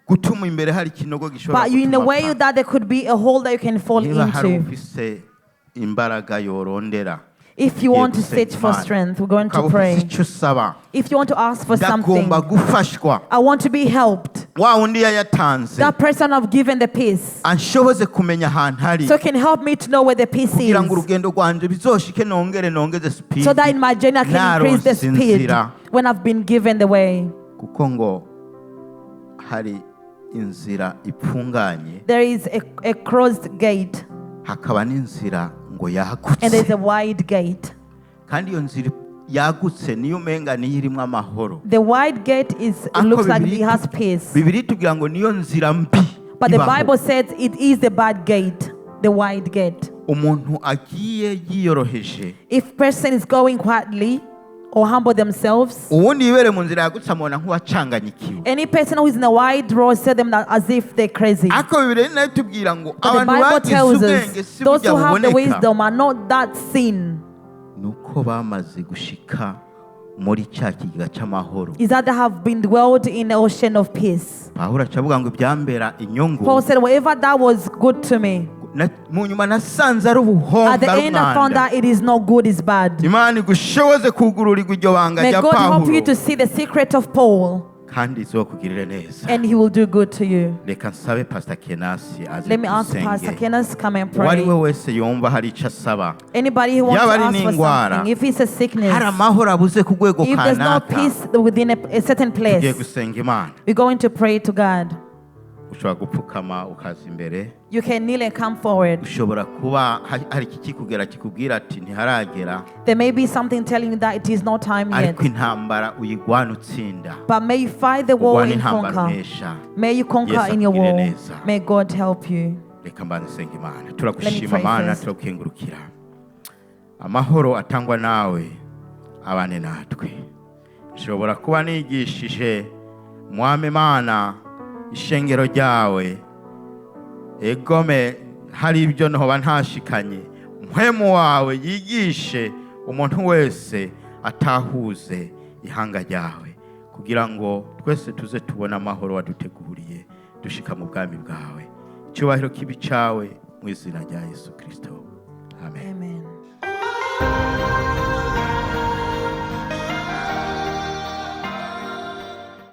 gutuma imbere hari ikinogo gishobora But you in a gutuma way apfa. that there could be a hole that you can fall Niba hari into. ufise imbaraga yorondera, If you ugiye want to gusenga search for Imana. strength, we're going to Ukaba ufise pray. icyo usaba, If you want to ask for something, ndagomba gufashwa, I want to be helped. Wa wundi yayatanze That person I've given the peace, anshoboze kumenya ahantu ari so can help me to know where the peace kugira ngo is. Urugendo rwanje bizoshike nongere nongeze speed So that in my journey I can increase the naronse speed inzira. When I've been given the way. Kuko ngo hari inzira ipfunganye, There is a closed gate hakaba n'inzira ngo and there's yagutse. A wide gate. Kandi iyo nzira yagutse niyo umenga niyo irimo amahoro. The wide gate is Ariko looks like Bibiliya it has peace. Bibiliya itubwira ngo niyo nzira mbi But the ibaho. Bible says it is the bad gate, the wide gate. Umuntu agiye yiyoroheje, If person is going quietly or humble themselves, uwundi yibere mu nzira yagutse amubona nk'uwacanganyikiwe. Any person who is in a wide road see them that as if they're crazy. Ariko Bibiliya nayo itubwira ngo But the abantu Bible bagize tells ubwenge us si those burya who have the buboneka, wisdom are not that seen. Nuko bamaze gushika muri cya kigega cy'amahoro. Is that they have been dwelled in the ocean of peace. Pawulo aca ngo ibyambera inyungu, Paul said, "Whatever that was good to me, mu nyuma nasanze ari ubuhombe, at the ari end I found umwanda. that it is not good, it's bad." Imana igushoboze kugururirwa iryo banga May rya God help you Pawulo, to see the secret of Paul, kandi izokugirire neza. And he will do good to you. Reka nsabe Pastor Kenasi aze Let me ask Pastor dusenge. Kenneth come and Uwo ari we pray. Wese yumva hari icyo asaba, Anybody who wants yaba to ari ask for n'indwara, something, if it's a sickness, hari amahoro abuze ku rwego if there's no kanaka, peace within a certain tugiye place, gusenga Imana. We're going to pray to God. Ushobora gupfukama ukaza imbere. You can kneel and come forward. Ushobora kuba hari ikikugera kikubwira ati ntiharagera, There may be something telling you that it is not time yet. Ariko intambara uyigwana utsinda. But may you fight the war Ugwana and intambara conquer. unesha. May you conquer Yesu in your akugirire war. neza. May God help you. Reka mbanze nsenga Imana. Let me Turagushima pray Mana, first. turakukengurukira. Amahoro atangwa nawe abane natwe. Nshobora kuba nigishije, Mwami Imana, ishengero ryawe, egome hari ibyo ntoba ntashikanye. Mpwemu wawe yigishe umuntu wese atahuze ihanga ryawe, kugira ngo twese tuze tubone amahoro waduteguriye dushika mu bwami bwawe. Icyubahiro kibe icawe, mu izina rya Yesu Kirisito, amen. Amen.